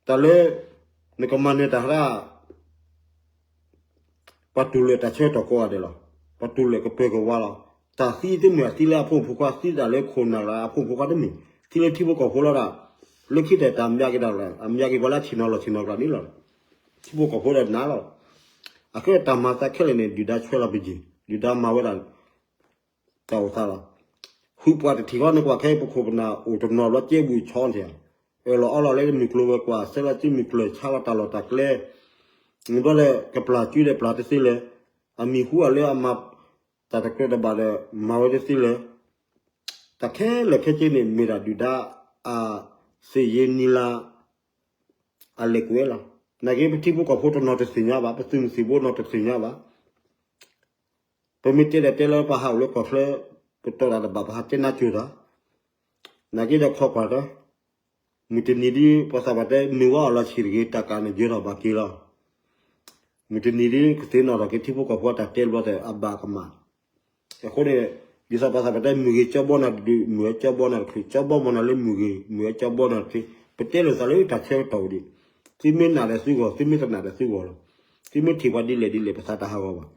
တၢ်လၢ နကမၤနၢၤတၢ်ဟရၣ် ပှၤတူၢ်လၢာ်တၢ်ဆၢကတီၢ်ကိးဂၤဒဲးလီၤ. ပှၤတူၢ်လၢာ်ကပၢၤကဝါလီၤ. တၢ်သံတမ့ၢ်အသံလၢအဖိမုၣ်ဖိခွါ သံတၢ်လၢခိၣ်နၢ်လၢအဖိမုၣ်ဖိခွါတမ့ၢ် သံလၢထံဖိကီၢ်ဖိလီၤဒၣ်. လၢခံတၢ်တၢ်မၠးက့ၤတၢ်လၢ အမၠးက့ၤပှၤလၢအဆ့ၣ်နီၤလီၢ်ဆ့ၣ်နီၤကျါန့ၣ်လီၤ. ထံဖိကီၢ်ဖိဒီးနၤလီၤ. အဃိတၢ်မၤသးခဲလၢာ်န့ၣ် ဒုၣ်ဒါဆွဲလီၤပယီၤ ဒုၣ်ဒါမၤဝဲဒၣ် တၢ်အိၣ်သးလီၤ. ဟုးပှၤတထံၣ်ဃီန့ၣ် ကွၢ်ခဲအံၤ ပခိၣ်ပနၢ်အိၣ်တနီၤဘျီကဲဘှံးဆီထံၣ်ဧါ, အၢၣ်လီၤအီလီၤလၢမုၢ်ကျိၤဝဲၤကွာ် ဆဲးလီၤစုမုၢ်ကျၢၢ် ဆါလီၤတၢ်လီၢ်တၢ်ကျဲ, မ့ၢ်ဘျီဒီး ကပျၢ်စုဒီးပျၢ်တသ့လၢၤ, အမံၤဟူအလၢအမၤ တၢ်တကြၢးတဘၣ်ဒီး မၤဝဲတသ့လၢၤ, တၢ်ခဲလၢာ်ခဲဆ့န့ၣ် မ့ၢ်ဒၣ်ဒုၣ်ဒါ အ စ့ၣ်ယ့နံလါ အလဲၤကွံာ်ဝဲလီၤ. နာ်က့ ပထံဖိကီၢ်ဖိတနီၤတသ့ၣ်ညါဘၣ်, ပသုးမုၢ်သံၣ်ဘိနီၤတသ့ၣ်ညါဘၣ်. ပမ့ၢ်တဲဒီးတဲလၢပှၤဟးအိၣ်လၢကီၢ်ချၢ ပတီၢ်တၢ်တဘၣ် ပဟးတဲနါစိၤတၢ်, နာ်က့ဒီးခိးကွၢ်တၢ်, မုၢ်တနံၤဒ် ပှၤသးပှၢ်တဲ မ့ၢ်ဝဲအီၤလီၤဆံးတဂ့ၤ တၢ်ကးန့ၣ်ယၢၤထီၣ်ဘၣ်က့ၤလီၤ. မုၢ်တနံၤဒ် ကသ့ၣ်နီၣ်ထီၣ်က့ၤထံဖိကီၢ်ဖိအတၢ်တဲဘျီဒီး အဘၣ်ကမၣ် အဃိန့ၣ် ဒ်သိးပှၤသးပှၢ်တဲ မုၢ်ဂ့ၤကၠီဘီနၤတဒုး မုၢ်ဝဲကၠီဘီနၤတချုး, ကၠီဘီမီၤနၤလၢမုၢ်ဂ့ၤ မုၢ်ဝဲကၠီဘီနၤတသ့, ပတဲလိာ်သးလၢတၢ်ဆၢကတီၢ်အိၣ်ဒံး, သုမ့ၢ်နာ်ဒီးသုဂီၢ်, သုမ့ၢ်တနာ်ဒီးသုဂီၢ်လီၤ. သုမ့ၢ်ထံၣ်ပှၤဒ်လဲၣ်ဒ်လဲၣ် ပသးတဟးဂီၤဘၣ်.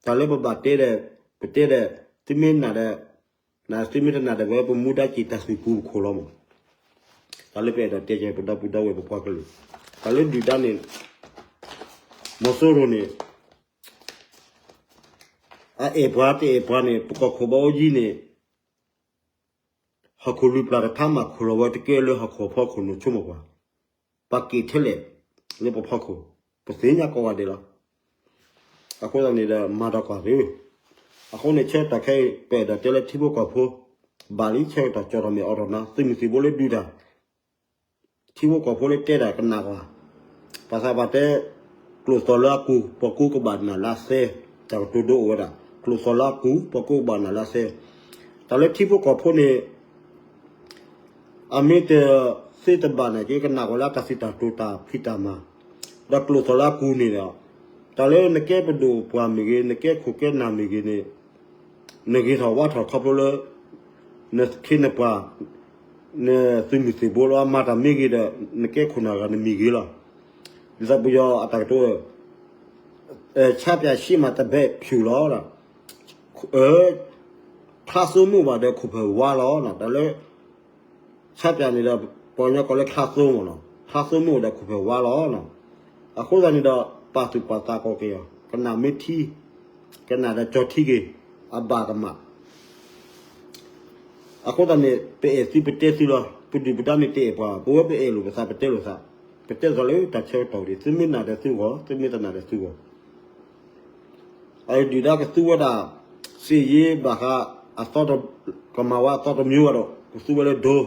တၢ်လၢပဘၣ်တဲဒီး ပတဲဒီး သုမ့ၢ်နာ်ဒီး နာ်သုမ့ၢ်တနာ်ဒီး ပဝဲပမူဒါက့ၤတၢ်သူၣ်ပူၤပခိၣ်လီၤမး. တၢ်လၢပအဲၣ်ဒိးတဲကဲ ပဒီပုၢ်ဒီဝဲၢ်ပပှၤကလုာ်, တၢ်လၢဒုၣ်ဒါန့ၣ် မီၤစိရိၤန့ၣ် အအဲၣ်ပှၤတအဲၣ်ပှၤန့ၣ် ပကီၢ်ခိၣ်ဘၣ်အိၣ်ယံၤန့ၣ် ဟီၣ်ခိၣ်လွံၢ်ပျၢ်တထါမး ခိၣ်လီၤဝဲတကဲလၢဟီၣ်ခိၣ်ဖီခိၣ်နူာ်ဆိကမိၣ်ပှၤ, ပှၤက့ၤထဲလဲၣ် လၢပဖီခိၣ်, ပသ့ၣ်ညါကိးဂၤဒဲးလီၤ. အဃိသတးန့ၣ်ဒီး မၤဒီးကွၢ်သ့, အဃိန့ၣ် ဆၢကတီၢ်ခဲအံၤ ပအဲၣ်ဒိးတဲလၢထံဖိကီၢ်ဖိ ဘၣ်လံဆၢကတီၢ်ကၠီထီၣ်မ့ၢ်အီထီၣ်နၤ သုးမုၢ်သံၣ်ဘိလၢဒုးတၢ် ထံဖိကီၢ်ဖိလၢတဲတၢ်ကနၣ်ကွၢ်, ပှၤသးပှၢ်တဲ ကျိာ်သီလၢအကူ ပှၤကူကဘၣ်နၢ်လၢအသဲ, တၢ်ကတိၤဒိအိၣ်ဝဲဒၣ် ကျိာ်သီလၢအကူ ပှၤကူကဘၣ်နၢ်လၢအသဲ, တၢ်လၢထံဖိကီၢ်ဖိန့ၣ် အမ့ၢ်တသ့တဘၣ်နာ်က့ ကနၣ်ကီးလၢတၢ်စံးတၢ်ကတိၤတၢ်ဖံးတၢ်မၤ, ဒီးကျိာ်သီလၢအကူန့ၣ်ဒီး, တၢ်လၢနကဲပဒိၣ်ပှၢ်မ့ၢ်ဂ့ၤ နကဲခိၣ်ကဲနၢ်မ့ၢ်ဂ့ၤန့ၣ်, နဂ့ၤထီၣ်ဝါထီၣ်ခီဖျိလၢ နခ့နပှၤ နသုးမုၢ်သံၣ်ဘိလီၤ မၤတၢ်မ့ၢ်ဂ့ၤဒီး နကဲခိၣ်နၢ်ဂၤနမံၤဂ့ၤလီၤ. ဒ်သိးပယီၤအတၢ်ကတိၤ ဆပ်ပြာ ရှိမှ တဘက်ဖြူ လီၤ. ချါသိမ့ၢ်အိၣ်ဘၣ်ဒီး ခိၣ်ဖၢၣ်ဝါလီၤ. တၢ်လၢ ဆပ်ပြာ န့ၣ်ဒီး ပှၤကညီကိးလၢချါသိမ့ၢ်နီၤ, ချါသိမ့ၢ်အိၣ်ဒီး ခိၣ်ဖၢၣ်ဝါလီၤ. အဃိသတးန့ၣ်ဒီး ပာ်သူၣ်ပာ်သးကီးက့ၤအီၤ ကနၣ်မ့ၢ်ထံ ကနၣ်ဒီးကၠီထံက့ၤ အဘၣ်ကမၣ် အဃိသတးန့ၣ် ပအဲၣ်သုပတဲသုလီၤ. ပဒုၣ်ပဒါန့ၣ်တအဲၣ်ပှၤ, ပဝဲပအဲၣ်လိာ်ပသး ပတဲလိာ်သး, ပတဲသးလၢတၢ်ဆၢကတီၢ်ဒံး သုမ့ၢ်နၢ်ဒီးသုဂီၢ် သုမ့ၢ်တနၢ်ဒီးသုဂီၢ်. အဒုၣ်ဒါကသူဝဲဒၣ် စ့ၢ်ယ့ဘၣ်ဃး ကမၤဝဲအသီတမျိုးဘၣ်ဒီး ကသူဝဲလၢဒိ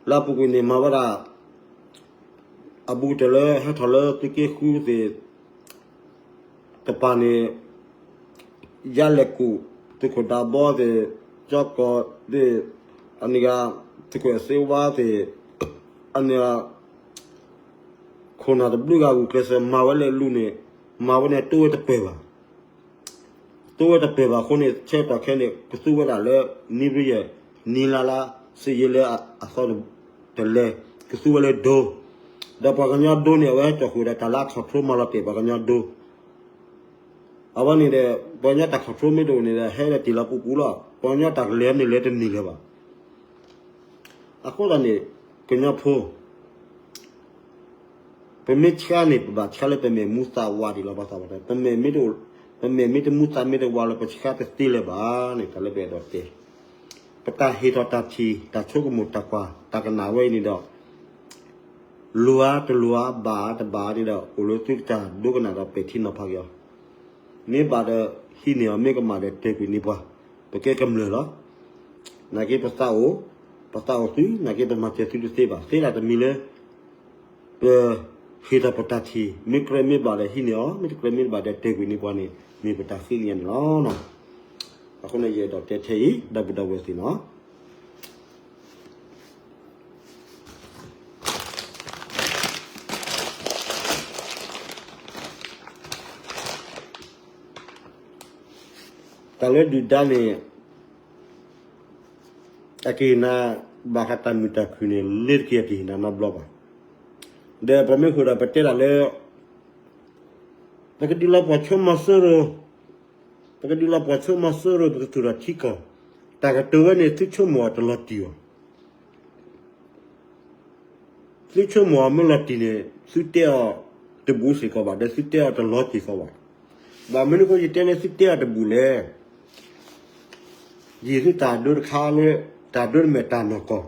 လၢအပူၤကွံာ်န့ၣ် မၤဝဲဒၣ် အဘူးကတၢၢ်လၢဟဲထီၣ်လၢသုးက့ဃုသ့ၣ် တပၤန့ၣ် ယါလဲၢ်ကူၣ် သုးခိၣ်ဒးဘီသ့ၣ် ကၠီကီၢ်သ့ၣ် အန့ၣ်ဂၤ သုးခိၣ်အစ့ဝါသ့ၣ် အန့ၣ်ဂၤ ခိၣ်နၢ်တဘျုးဂၤဂုာ်ကျဲးစၢးမၤဝဲလၢအလူန့ၣ် မၤဝဲန့ၣ်တိဝဲတပၢၢ်ဘၣ် တိဝဲတပၢၢ်ဘၣ်အဃိန့ၣ် ဆၢကတီၢ်ခဲအံၤန့ၣ် ကသူဝဲဒၣ်လၢ နံၤဘျုးယဲၢ် နံၤလါလါ စ့ၢ်ယ့လၢအသီတလဲ ကသူဝဲလၢဒိ ဒီးပှၤကညီဒိန့ၣ် အဝဲဟဲကၠီၣ်ဃုာ်ဒီးတၢ်လၢအခီၣ်ထီမၤလီၤတဲာ်ပှၤကညီဒိ အဝဲန့ၣ်ဒီး ပှၤကညီတၢ်ခီၣ်ထီမ့ၢ်တအိၣ်န့ၣ်ဒီး ဟဲဒီးတ့ၢ်လီၤပူၤပူၤလီၤ. ပှၤကညီတၢ်ကလဲၤန့ၣ်လဲၤတန့ၢ်လၢၤဘၣ်. အဃိသတးန့ၣ် ကညီဖိ ပမ့ၢ်ဆှါန့ၣ် ပဘၣ်ဆှါလၢပမဲာ်မူသးဝးဒံးလီၤ. ဘၣ်ဆၣ်ပတၢ် ပမဲာ်မ့ၢ်တမူသးမ့ၢ်တဝးလၢပဆှါတသ့လၢၤဘၣ်န့ၣ် တၢ်လၢပအဲၣ်ဒိးတဲ ပတၢ်ဟ့ၣ်ထီၣ်တၢ်ထံၣ် တၢ်ဆိကမိၣ်တၢ်ကွၢ် တၢ်ကနၣ်ဝဲအံၤန့ၣ်ဒီး လိၤဧါတလိၤဧါ ဘၣ်ဧါတဘၣ်ဧါန့ၣ်ဒီး အိၣ်လၢသုတၢ်ဒိကနၣ်ဒီးပဲာ်ထံနီၤဖးက့ၤအီၤ. မ့ၢ်ဘၣ်ဒီး ဟံးန့ၢ်အီၤ မ့ၢ်ကမၣ်ဒီးတဲာ်ကွံာ်န့ၢ်ပှၤ ပကဲကမျၢၢ်လီၤ. နာ်က့ပသးအိၣ် ပသးအိၣ်သု နာ်က့ပမၤစၢၤသုတသ့ဘၣ် သ့ဒၣ်တမံၤလၢ ပဟ့ၣ်ထီၣ်ပတၢ်ထံၣ် မ့ၢ်ကြၢးမ့ၢ်ဘၣ်ဒီးဟံးန့ၢ်အီၤ မ့ၢ်တကြၢးမ့ၢ်တဘၣ်ဒီးတဲာ်ကွံာ်န့ၢ်ပှၤန့ၣ် မ့ၢ်ပတၢ်ဃ့ကညးန့ၣ်လီၤ. အဃိန့ၣ် ယအဲၣ်ဒိးတဲထဲအံၤ ဒီပုၢ်ဒီဝဲၢ်သ့ၣ်နီၤ တၢ်လၢဒုၣ်ဒါန့ၣ် အကဟ့ၣ်နၤ ဘၣ်ဃးတၢ်မုာ်တၢ်ခုၣ်န့ၣ် လ့ၤတက့ၢ်အကဟ့ၣ်နၤနီတဘျီဘၣ်. ဒီးပမ့ၢ်ဃုာ်ဒီးပတဲဒၣ်လၢ ပကဒုးလီၤပှီၢ်ဆိမီၤစိရိၤ, ပကဒုးလီၤပှီၢ်ဆိမီၤစိရိၤ ပကသူၣ်ထီၣ်ထံကီၢ်, တၢ်ကတိၤဝဲန့ၣ် သုဆိကမိၣ်အီၤတလီၤတံၢ်အီၤ သုဆိကမိၣ်အီၤမ့ၢ်လီၤတံၢ်န့ၣ် သုတဲအီၤတဘူးစ့ၢ်ကီးဘၣ် ဒီးသုတဲအီၤတလီၤစ့ၢ်ကီးဘၣ်. ဘၣ်မနုၤအဃိ ယတဲလၢသုတဲအီၤတဘူးလဲၣ်. ယဟ့ၣ်သုတၢ်ဒိတခါလၢ တၢ်ဒိတမဲာ်တၢ်နီၢ်ကီၢ်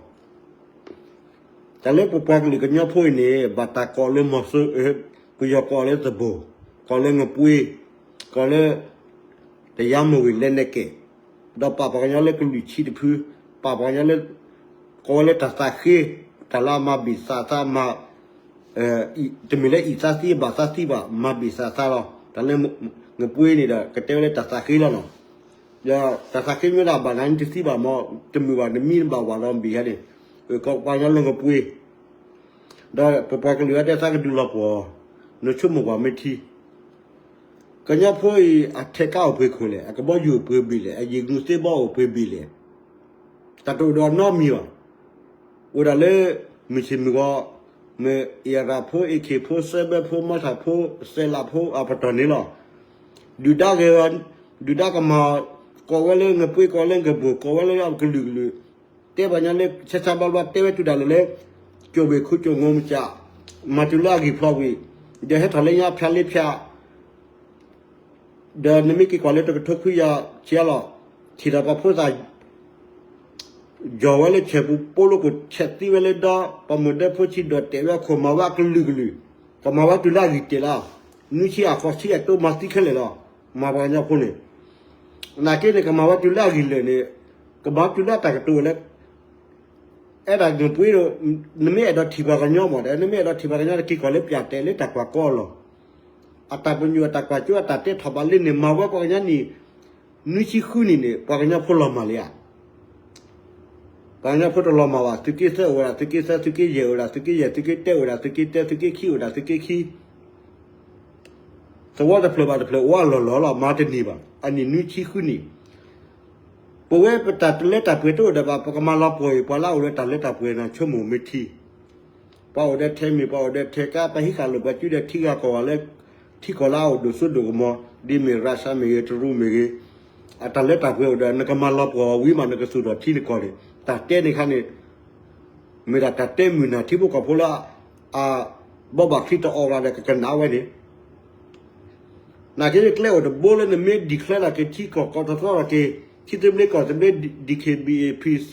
တၢ်လၢပပှၤကလုာ်ကညီဖိအံၤန့ၣ် ဘၣ်တၢ်ကိးလၢမီၤစိ ပယီၤကိးလၢသဘိၣ်, ကိးလၢငပှ့ၤ, ကိးလၢ တယါမဝ့ၤလဲနဲၣ်ကဲး, ဒီးပာ်ပှၤကညီလၢကလုာ်ဆံးတဖု, ပာ်ပှၤကညီလၢ ကိးဝဲလၢတၢ်သးဃ့, တၢ်လၢအမၤဘ့ၣ်သးသးမၤ တမ့ၢ်လၢအံၣ်သးသံဘၣ်သးသံဘၣ် မၤဘ့ၣ်သးသးလီၤ. တၢ်လၢ ငပှ့ၤန့ၣ်ဒီး ကတဲဝဲလၢတၢ်သးဃ့လီၤနီၤ. ဒီးတၢ်သးဃ့မ့ၢ်ဒၣ်ဘၣ်နၤန့ၣ်တသံဘၣ်မ့ၢ် တမုာ်ဘၣ်နမံဘၣ်ဝၤဒီးဘ့ၣ်ယါန့ၣ် ကပှၤကညီလၢငပှ့ၤ ဒီးပပှၤကလုာ်အတၢ်သးကဒုးလီၤပှီၢ် နဆိကမိၣ်ပှၤမ့ၢ်ထံ ကညီဖိအံၤ အထဲးကါအိၣ်ပှဲၤခိၣ်လဲၣ်, အကဘီယူၤအိၣ်ပှဲၤဘ့ၣ်လဲၣ်, အယံာ်ငုာ်သ့ဘီအိၣ်ပှဲၤဘ့ၣ်လဲၣ်, တၢ်တအိၣ်ဒီးနီတမံၤဘၣ်. အိၣ်ဒၣ်လၢ မုၢ်ဆ့ၣ်မုၢ်ဂီၤ မ့ၢ်အ့ၣ်ရၣ်ဖိ အ့ၣ်ခ့ၣ်ဖိ စဲဘဲဖိ မီထၣ်ဖိ စဲးလးဖိအပတီၢ်န့ၣ်လီၤ. ဒုၣ်ဒါဂဲၤဂီၤ ဒုၣ်ဒါကမၤ ကိးဝဲလၢငပှ့ၤ ကိးလၢငဘိၣ် ကိးဝဲလၢကလုာ်ကလုာ် တဲပှၤကညီလၢ ဆါဆါဘျါဘျါ တဲဝဲတုၤဒၣ်လဲာ်လၢ ကၠိၣ်ဘ့ၣ်ခူကၠိၣ်ငိမစၢ် မၤတုၤလၢအဂံၢ်ဖျိးဝံၤ ဒီးဟဲထီၣ်လၢညါဖၠါလ့ဖၠါ ဒီးနမ့ၢ်က့ၤကွၢ်လၢတကထိခွံကယၤဆံးလီၤ ထံၣ်ဒီးပှၤဖိသၣ် ယီၤဝဲလၢဆဲးပူၤ ပိလိာ်ခိၣ်ဆဲးသံဝဲလၢဒီ ပှၤမုၢ်ဒဲဖိဆံးဒီးတဲာ်ဝဲအခိၣ် မၤဝဲအကလုာ်ကလုာ် ကမၤဝဲတုၤလၢအဂံၢ်တဲာ်လီၤ. နွံဆံအဃိးဆံအတိမၤသံခဲလၢာ်လီၤ. မၤပှၤကညီဖိန့ၣ် နာ်က့န့ၣ် ကမၤဝဲတုၤလၢအဂံၢ်လၢာ်န့ၣ် ကမၤတုၤလၢအတၢ်ကတိၤဝဲလၢ အဲၣ်ဒိးနပှ့ၤဒီး နမ့ၢ်အဲၣ်ဒိးထံၣ်ပှၤကညီမးဒီး နမ့ၢ်အဲၣ်ဒိးထံၣ်ပှၤကညီတက့ၤကီၢ်လၢပၠးတဲာ်လၢတၢ်ကွၢ်ကီအလီၢ်, အတၢ်ပညိၣ်အတၢ်ကွၢ်စိအတၢ်တဲထီၣ်ဘးလၢန့ၣ် မၤဝဲပှၤကညီန့ၣ် နွံဆံဃုနံၣ်န့ၣ် ပှၤကညီဖိလီၤမၢ်လံဧါ. ပှၤကညီဖိတလီၤမၢ်ဘၣ်. သုးက့သၢအိၣ်ဝဲဒၣ်, သုးက့သၢ, သုးက့ယဲၢ်အိၣ်ဝဲဒၣ်, သုးက့ယဲၢ်, သုးက့တၢအိၣ်ဝဲဒၣ်, သုးက့တၢ, သုးက့ခံအိၣ်ဝဲဒၣ်, သုးက့ခံ သဝီတဖျၢၣ်ဘၣ်တဖျၢၣ်အိၣ်အလီၢ်လီၢ်လီၤ, မၤတန့ၢ်ဘၣ်. အနံၣ်နွံဆံဃုနံၣ်, ပဝဲပတၢ်လၢတၢ်ပှဲၤတအိၣ်ဒီးဘၣ်, ပကမၤလီၤပှီၢ်အံၤ ပှၤလၢအအိၣ်လၢတၢ်လၢတၢ်ပှဲၤန့ၣ် ဆိကမိၣ်မ့ၢ်ထံ ပှၤအိၣ်ဒီးထဲမ့ၢ် ပှၤအိၣ်ဒီးထဲကါ, ပှၤဟံးဃာ်လိာ်ပှၤစုဒီးထံဂၤကီၢ်ဂၤလၢ ထံကီၢ်လၢအအိၣ်ဒိၣ်စိဒိၣ်ကမီၤ, ဒ်မ့ၢ်ရၢၡါမ့ၢ်ဂ့ၤ, တရူးမ့ၢ်ဂ့ၤ, အတၢ်လၢတၢ်ပှဲၤအိၣ်ဒီး နကမၤလီၤပှီၢ်ဝံၤမး နကသူၣ်ထီၣ်ထံနကီၢ်န့ၣ် တၢ်တဲန့ၣ်ခါန့ၣ် မ့ၢ်ဒၣ်တၢ်တဲမုာ်နၤ ထံဖိကီၢ်ဖိလၢ အဘီဘၣ်ချံတအိးလီၤဒီး ကကနၣ်ဝဲန့ၣ် နာ်က့ ကျဲအိၣ်တဘိလၢနမ့ၢ် declare လီၤက့ၤထံကီၢ် ကီၢ်တသီလီၤက့ၤ ထံသဘျ့ကီၢ်သဘျ့ DKBA PC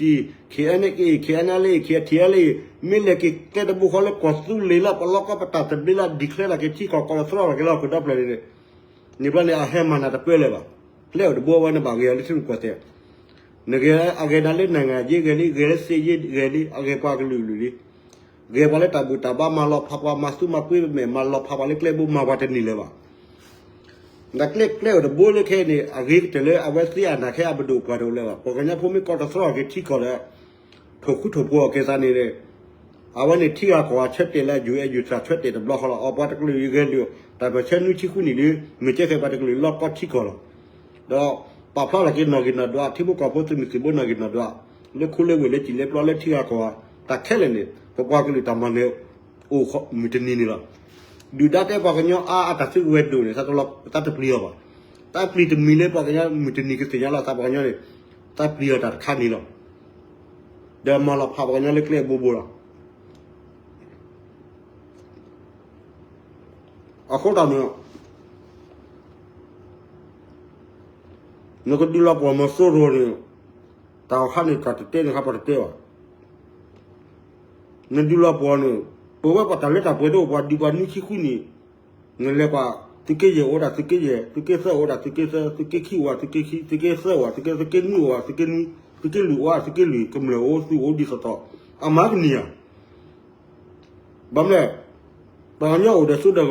KNA KNLA KTLA မ့ၢ်လဲၤက့ၤကျဲတဘိဃီလၢကီၢ်သူလ့ၤလၢပလီၢ်ကီၢ်ပတၢ်သဘျ့လၢ declare လီၤက့ၤထံကီၢ် ကီၢ်တသီလီၤက့ၤလီၤ ကဒီဖျၢၣ်န့ၣ် န့ၣ်ဘျီန့ၣ် အဟဲမၤနၤတပၢၢ်လၢၤဘၣ်. ကျဲအိၣ်တဘိဝဲန့ၣ်ဘၣ်ဂ့ၤလၢထံရူၢ်ကီၢ်သဲး နဂဲၤအဂဲၤဒၣ်လၢ နိုင်ငံရေး ဂဲၤလံ ဂဲၤလၢ စစ်ရေး ဂဲၤလံ အဂဲၤပှၤကလုာ်ကလုာ်လံ ဂဲၤပှၤလၢတၢ်ဘူၣ်တၢ်ဘါ မၤလီၤဖးပှၤ မၤသူမၤကွံမဲာ် မၤလီၤဖးပှၤလၢကျဲဘိ မၤပှၤတန့ၢ်လၢၤဘၣ်. နကျဲကျဲအိၣ်တဘိလၢခဲအံၤန့ၣ် အဂ့ၤကတၢၢ်လၢအဝဲသ့ၣ်အနၢ်ခဲအပဒိၣ်ပှၤတအိၣ်လၢၤဘၣ်. ပှၤကညီဖိမ့ၢ်ကီၢ်တသီလီၤက့ၤထံကီၢ်လၢ ထိၣ်ဃူထိၣ်ဖိးအီၤက့ၤသးန့ၣ် အဝဲန့ၣ်ထံဂၤကီၢ်ဂၤဆၢတဲာ်လၢ UN ဆၢတဲာ်တဘျီဃီလီၤ. အီၤပှၤတကလုာ်အံၤဂဲၤလုာ် တၢ်ပၢၢ်ဆၢနွံဆံဃုနံၣ်လံ မ့ၢ်ကဲဃဲၤပှၤတကလုာ်လီၢ်ကီၢ်ထံကီၢ်လီၤ. ဒီးပာ်ဖျါထီၣ်က့ၤနီၣ်ဂံၢ်နီၣ်ဒွး ထံဖိကီၢ်ဖိသုးမုၢ်သံၣ်ဘိနီၣ်ဂံၢ်နီၣ်ဒွး လၢခိလၢဝ့ၢ်လၢစံၣ်လၢပျီလၢထံဂၤကီၢ်ဂၤ တၢ်ခဲလၢာ်န့ၣ် ပပှၤကလုာ်တၢ်မၤနၢၤ အိၣ်မုၢ်တနံၤန့ၣ်လီၤ. ဒုၣ်ဒါတဲပှၤကညီအါအတၢ်စုကဝဲၤဒိၣ်န့ၣ် သးတပျံၤအီၤဘၣ်. သးပျံၤတမံၤလၢပှၤကညီမုၢ်တနံၤကသ့ၣ်ညါလီၤ သးပှၤကညီန့ၣ် သးပျံၤအီၤတၢ်တခါန့ၣ်လီၤ. ဒီးမၤလီၤဖးပှၤကညီလၢကျဲအဘိဘိလီၤ. အဃိတၢ်န့ၣ် နကဒုးလီၤပှီၢ်မီၤစိရိၤန့ၣ် တၢ်အီၣ်ခါန့ၣ် တၢ်တတဲန့ၣ်ခါပှၤတတဲဘၣ်. နဒုးလီၤပှီၢ်န့ၣ် ပဝဲပှၤတၢ်လၢတၢ်ပှဲၤတအိၣ် ပှၤဒုးပှၤနွံဆံဃုနံၣ် နလဲၤကွၢ် သုးက့ယဲၢ်အိၣ်ဝဲဒၣ်သုးက့ယဲၢ်, သုးက့သၢအိၣ်ဝဲဒၣ်သုးက့သၢ, သုးက့ခံအိၣ်ဝဲသုးက့ခံ, သုးက့သၢအိၣ်ဝဲသုးက့, သုးက့နွံအိၣ်ဝဲသုးက့နွံ, သုးက့လွံၢ်အိၣ်ဝဲသုးက့လွံၢ်, ကမျၢၢ်အိၣ်သုးအိၣ်ဒ်သိးသိး အမၤကနံၤဧါ. ဘၣ်မနုၤလဲၣ်, ပှၤကညီအိၣ်ဒီးစိဒီးကမီၤက့ၤ, နာ်က့နဲနာ်က့ နကဒုးလီၤပှီၢ်ဒီး ပှၤဒီးအိၣ်ဒီးအစုဟံၣ်ခီၣ်ဃာ် တနံၣ်ညါလဲၤထုးလီၤကဘီယူၤ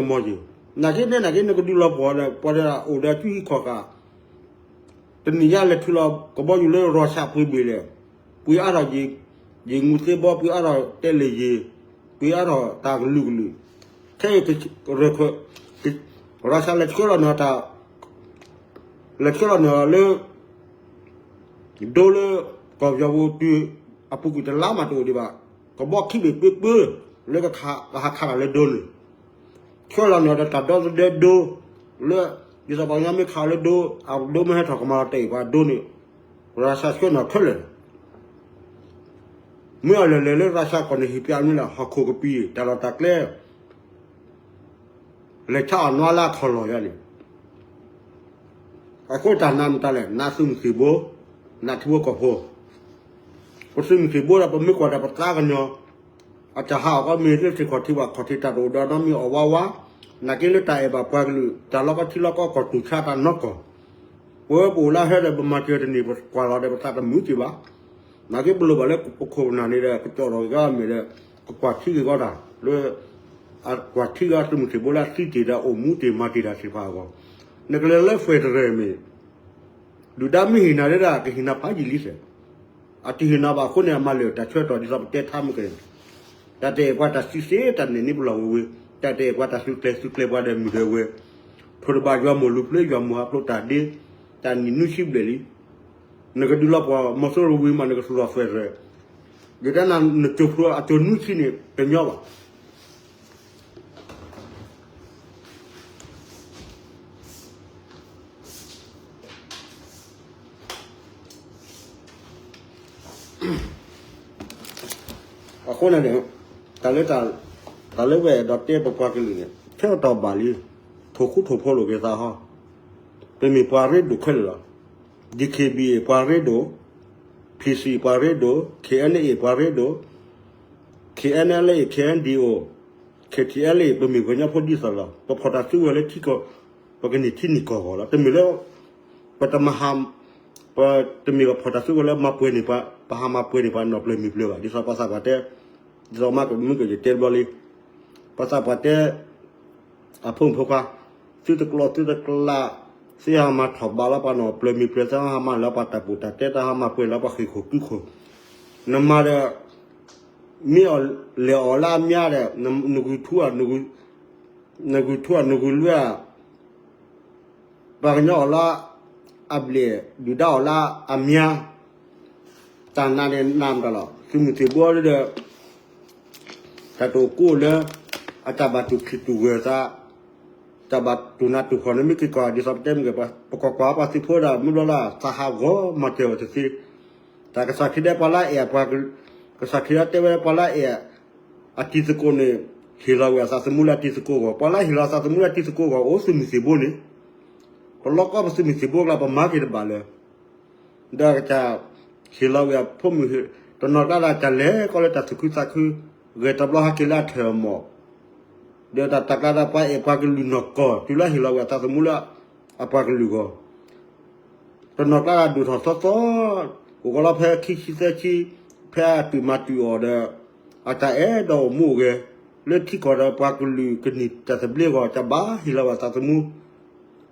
လၢရၢၡါပှ့ၤဘ့ၣ်လဲၣ်, ပှ့ၤအါထီၣ် ရေငုပ်သင်္ဘော, ပှ့ၤအါထီၣ်တဲလ့ၣ်ယ့ၢ်, ပှ့ၤအါထီၣ်တၢ်ကလုာ်ကလုာ်, ခဲအံၤ ရၢၢ်ခၢၣ် ရၢၡါလဲၤဆှၢလီၤန့ၢ်တၢ်, လဲၤဆှၢလီၤန့ၢ်လၢ ဒိလၢ ကီၢ်ပယီၤပူၤတုၤ အပူၤကွံာ်တလါမးတအိၣ်ဒံးဘၣ်, ကဘီခံဘ့ၣ်ပၢပၢ လၢကဟးခးတၢ်လၢဒိန့ၣ် ဆှၢလီၤန့ၢ်ဒီးတၢ်ဒီသဒၢဒိ, လၢ ဒ်သိးပှၤကညီမ့ၢ်ခးအီၤလၢဒိ, အဒိမ့ၢ်ဟဲထီၣ်ကမၤလီၤတဲာ်အံၤပှၤဒိန့ၣ်, ရၢၡါဆှၢန့ၢ်ခဲလၢာ်, မ့ၢ်အီၤလဲၤလဲၤလၢရၢၡါကီၢ်န့ၣ် ဟံၣ်ပၠးမနုၤလဲၣ် ဟီၣ်ခိၣ်ကပံၤ တၢ်လီၢ်တၢ်ကျဲ လဲၤဆါအီၣ်နွါလၢအခီၣ်လီၢ်ယါန့ၣ်, အဃိတၢ်နးမတၤလဲၣ် နးသုးမုၢ်သံၣ်ဘိ, နးထံဖိကီၢ်ဖိ, ပသုးမုၢ်သံၣ်ဘိဒီးပမ့ၢ်ကွၢ်ဒီးပသးကညီၤ, အတၢ်ဟးအီၣ်ကီမ့ၢ်လၢထံခီၣ်ထံးဘၣ်ခီၣ်ထံး တၢ်တအိၣ်ဒီးနီတမံၤအီၣ်ဝါဝါ, နာ်က့လၢတၢ်အဲၣ်ဘၣ်ပှၤကလုာ် တၢ်လီၢ်ကီၢ်ထံလီၢ်ကီၢ်ကီၢ်တူၢ်ဆါတၢ်နီၢ်ကီၢ်, ပဝဲပအိၣ်လၢဟဲဒီးပမၤစၢၤတန့ၢ် ပကွၢ်လီၤဒီးပသးတမုာ်က့ၤဘၣ်, နာ်က့ပလိၣ်ဘၣ်လၢပခိၣ်ပနၢ်န့ၣ်ဒီး ကကၠီၣ်ထီၣ်က့ၤကီမ့ၢ်ဒီး ကကွၢ်ထံက့ၤကီတၢ်လၢ အကွၢ်ထံဂၤသုးမုၢ်သံၣ်ဘိလၢအသံတ့ၢ်ဒီးအိၣ်မူတ့ၢ်မၤတ့ၢ်တၢ်သ့ၣ်တဖၣ်အဂီၢ်, နကလဲၤလၢ federal မ့ၢ် ဒုၣ်ဒါမ့ၢ်ဟ့ၣ်နၤဒၣ် ကဟ့ၣ်နၤဖးယံာ်လံသ့ၣ်, အတဟ့ၣ်နၤဘၣ်အဃိန့ၣ် အမၤလၢာ်တၢ်ဆၢကတီၢ်ဒ်သိးပတဲထါမုၢ်ကန့ၣ်, တၢ်တအဲၣ်ပှၤတၢ်စုစ့တၢ်န့ၣ်န့ၣ်ပလီၢ်ဝဲဝဲ, တၢ်တအဲၣ်ပှၤတၢ်စုကျဲၤစုကျဲၤပှၤဒီးမုၢ်ဒီးဝဲ, ထိၣ်တဘၣ်ယွၤမိၢ်လူၤဖျၢၣ်ယွၤမိၢ်ဟးဖျိးတၢ်ဒ့, တၢ်နံၣ်နွံဆံဘျဲၣ်လံ, နကဒုးလီၤပှီၢ်မီၤစိရိၤဝံၤမး နကသူၣ်ထီၣ် federal, ယတဲနၤ နကၠိဖျိအကၠိနွံဆံန့ၣ် တညီဘၣ်. အဃိန့ၣ်န့ၣ် တၢ်လၢ တၢ်လၢဝဲဒီးတဲပပှၤကလုာ်န့ၣ် ဆၢကတီၢ်ဘၣ်လံ, ထိၣ်ဃူထိၣ်ဖိးလိာ်က့ၤသးဟီ, ပမ့ၢ်ပှၤရ့ဒိၣ်ခဲလၢာ်လီၤ. DKBA ပှၤရ့ဒိၣ်, PC ပှၤရ့ဒိၣ်, KNA ပှၤရ့ဒိၣ်, KNLA KNDO, KTLA ပမ့ၢ်ပှၤကညီဖိဒ်သိးလီၤ. ပဖီၣ်တၢ်စုကဝဲၤလၢထံကီၢ်, ပကန့ၢ်ထံန့ၢ်ကီၢ်ဂီၢ်လီၤ. တမ့ၢ်လၢ ပတမၤဟး ပတမ့ၢ်ကဖီၣ်တၢ်စုကဝဲၤလၢမၤပှဲၤန့ၢ်ပှၤ, ပဟးမၤပှဲၤန့ၢ်ပှၤနီၢ်ပျၢၤမံၤပျၢၤဘၣ်. ဒ်သိးပှၤသးပှၢ်တဲ, ဒ်သိးမ့ၢ်ကယတဲတဘျီလံ, ပှၤသးပှၢ်တဲ အဖိမုၣ်ဖိခွါ, သုတကျီၢ်သုတကျး, သုဟးမၤထီၣ်ဘးလၢပှၤနီၢ်ပျၢၤမံၤပျၢၤ, သုဟးမၤလၢပှၤတၢ်ပူၤတၢ်တဲ, သုဟးမၤပှဲၤလၢပှၤဃ့ၢ်ခိၣ်ကုခိၣ်, နမၤဒီး မ့ၢ်အီၤလဲၤအီၤလၢအမါဒီး, နဂုာ်ထူဧါ, နဂုာ်ထူဧါ, နဂုာ်လွံၢ်ဧါ, ပှၤကညီအီၤလၢအဘျဲၣ်, ဒုၣ်ဒါအီၤလၢအမါ, တၢ်နာ်န့ၣ်နာ်မတၤလီၤ. သုးမုၢ်သံၣ်ဘိဒီး တၢ်တအိၣ်ကိၣ်လၢ အတၢ်ဘၣ်တူၢ်ခံတူၢ်ဂဲၤသး, တၢ်ဘၣ်တူၢ်နးတူၢ်ဃီၤန့ၣ် မ့ၢ်က့ၤကွၢ် ဒ်သိးပတဲမ့ၢ်က့ၤ ပကွၢ်ကွၢ်ပှၤသုးဖိဒီး မုၢ်ဘျီလၢသးဟးဂီၤမၤစၢၤဝဲတသ့, တၢ်ကစၢ်ခရံာ်ဒဲးပှၤလၢအဲၣ်အပှၤ, ကစၢ်ခရံာ်ဒဲးတဲဝဲပှၤလၢအဲၣ် အတံၤသကိးန့ၣ် ဟ့ၣ်လီၤဝဲအသးသမူလၢအတံၤသကိးအဂီၢ်, ပှၤလၢဟ့ၣ်လီၤအသးသမူလၢအတံၤသကိးအဂီၢ် အိၣ်သုးမုၢ်သံၣ်ဘိန့ၣ်, ပလီၢ်ကီၢ်ပသုးမုၢ်သံၣ်ဘိကျါ ပမၤက့ၤတဘၣ်လၢ ဒီးကစၢ်ဟ့ၣ်လီၤဝဲအဖိမုၣ်, တနီၤကျါဒီးကစၢ်လဲၤကီးလၢတၢ်သူၣ်ခုသးခု, ဂဲၤတဘျီဟဲက့ၤလၢအထၢၣ်အမီၢ်, ဒီးတၢ်တၢ်ကျါဒီးပှၤအဲၣ်ပှၤကလုာ်နီၢ်ကီၢ် တုၤလၢဟ့ၣ်လီၤဝဲအသးသမူလၢအပှၤကလုာ်အဂီၢ်, တနီၤကျါဒီးဒိၣ်ထီၣ်သီသီ, အိၣ်ကီးလီၤဖဲခံဆံသၢဆံ, ဖဲအတုၤမၤတုၤအီၤဒီး, အတၢ်အဲၣ်ဒိးအိၣ်မူအိၣ်ဂဲၤ, လၢထံကီၢ်ဒီးပှၤကလုာ်ကနံၣ်တၢ်သဘျ့အဂီၢ် ကဘၣ်ဟ့ၣ်လီၤဝဲအသးသမူ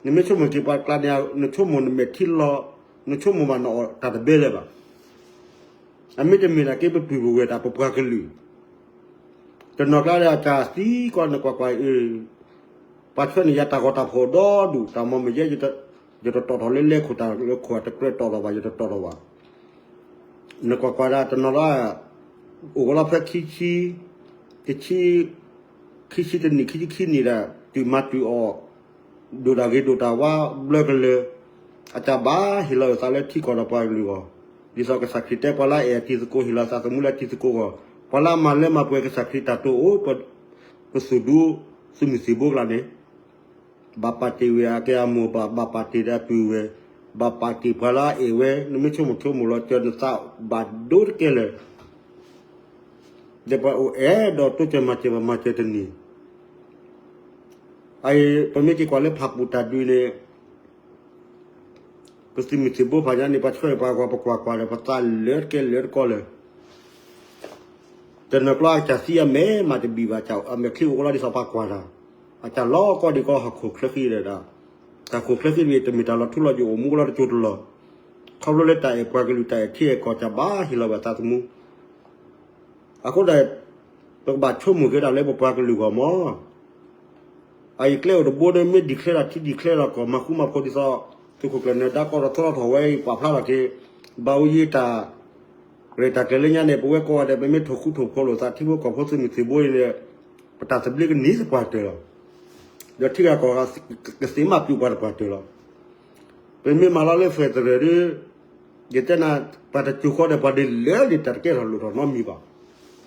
နမ့ၢ်ဆိကမိၣ်က့ၤပှၤကျါန့ၣ် နဆိကမိၣ်နမဲာ်ထံလီၤ, နဆိကမိၣ်ဘၣ်နအီၣ်တၢ်တဘဲလၢၤဘၣ်. အမ့တမ့ၢ်နာ်က့ ပပုၢ်ပဝဲၢ်တၢ်ပပှၤကလုာ်, တနီၤကျါဒီးအတၢ်သံကွၢ်နကွၢ်ကွၢ်အံၤ, ပှၤဆှၢန့ၢ်ယၤတၢ်ဂီၤတၢ်ဖီၣ်ဒီဒူၣ်, တၢ်မၤမ့ၢ်ယဲ, ယတတီၣ်ထီၣ်လၢလဲၤခိၣ်တၢ်လၢခိၣ်အတကြၢးတီၣ်လီၤဘၣ်, ယတတီၣ်ထီၣ်ဘၣ်. နကွၢ်ကွၢ်ဒၣ်တနီၤလၢ အိၣ်ကီးလီၤဖဲခံဆံ, တဆံ, ခံဆံတနံၣ် ခံဆံခံနံၣ်ဒီး တုၤမၤတုၤအီၤ, ဒိၣ်တၢ်ဂ့ၤဒိၣ်တၢ်ဝါဘျၢကလၢာ်, အတၢ်ဘၣ်ဟ့ၣ်လီၤအသးလၢထံကီၢ်ဒီးပှၤကလုာ်အဂီၢ်, ဒ်သိးကစၢ်ခရံာ်တဲပှၤလၢအဲၣ်အတံၤသကိး ဟ့ၣ်လီၤအသးသမူလၢအတံၤသကိးအဂီၢ်, ပှၤလၢအမၤလၢမၤပှဲၤကစၢ်ခရံာ်တၢ်တိာ်အိၣ် ပသုးဒူ သုးမုၢ်သံၣ်ဘိကျါန့ၣ် ဘၣ်ပာ်တ့ၢ်ဝဲအကဲအမိၢ်ပၢ်, ဘၣ်ပာ်တ့ၢ်ဒီးအပုၢ်ဝဲၢ်, ဘၣ်ပာ်တ့ၢ်ပှၤလၢအအဲၣ်ဝဲ, နမ့ၢ်ဆိကမိၣ်ဆိကမိၣ်လီၤ ကၢၤနသးဘၣ်ဒိတကဲလၢာ်, ဒီးပှၤအိၣ်အဲၣ်ဒိးတိစၢၤမၤစၢၤ ပမၤစၢၤတန့ၢ်. အအံၤ ပမ့ၢ်က့ၤကွၢ်လၢဖးပူၤတၢ်ဒုးန့ၣ် ပသုးမုၢ်သံၣ်ဘိဖးညါန့ၣ် ပှၤဆှၢပှၤဂီၤ ပကွၢ်ကွၢ်ဒီး ပသးလၢတကဲလၢတကီလၢာ် တနီၤကျါအကစၢ်သံအမဲာ်မးတဘံၣ်ဘၣ်, အမဲာ်ချံအိၣ်ကလီဒ်သိးပှၤကွၢ်တၢ်, အကစၢ်လီၤကီဒံးကီ ဟီၣ်ခိၣ်ချၢဃံဒီး, တၢ်ခိၣ်ချၢဃံတမ့ၢ်တၢ်လီၤထူလီၤယိာ် အိၣ်မူကလီတစိၢ်တလီၢ်, ခီဖျိလၢတၢ်အဲၣ်ပှၤကလုာ် တၢ်အဲၣ်ထံအဲၣ်ကီၢ် ကဘၣ်ဟ့ၣ်လီၤဝဲအသးသမူ. အဃိဒီး ပကဘၣ်ဆိကမိၣ်က့ၤဒၣ်လၢပပှၤကလုာ်ဂီၢ်မး အအံၤကျဲအိၣ်တဘိဒီး မ့ၢ် declare ဒီးထံ declare ဒီးကီၢ် မၤဃူမၤဖိးဒ်သိး သုးခိၣ်ကျၢၢ်နၢၤဒါကီၢ်ဒီး သီထီၣ်ဝဲအံၤ ပာ်ဖျါထီၣ်က့ၤ ဘၣ်အိၣ်ယံၤတၢ်ရဲၣ်တၢ်ကျဲၤလၢညါန့ၣ် ပဝဲကိးဂၤဒဲး ပမ့ၢ်ထိၣ်ဃူထိၣ်ဖိးလိာ်သး ထံဖိကီၢ်ဖိ သုးမုၢ်သံၣ်ဘိအံၤန့ၣ် ပတၢ်သဘျ့ကန့ၢ်သပှၢ်တၢၢ်လီၤ. ဒီးထံဂၤကီၢ်ဂၤ ကသ့မၤပျူးပှၤတပှၢ်တၢၢ်လီၤ. ပမ့ၢ်မၤလီၤလၢ federal ဒီး ယတဲနၤ ပှၤတစိၤဃီဒီး ပှၤဒ်လဲၣ်န့ၣ် တၢ်တကဲထီၣ်လိၣ်ထီၣ်နီတမံၤဘၣ်.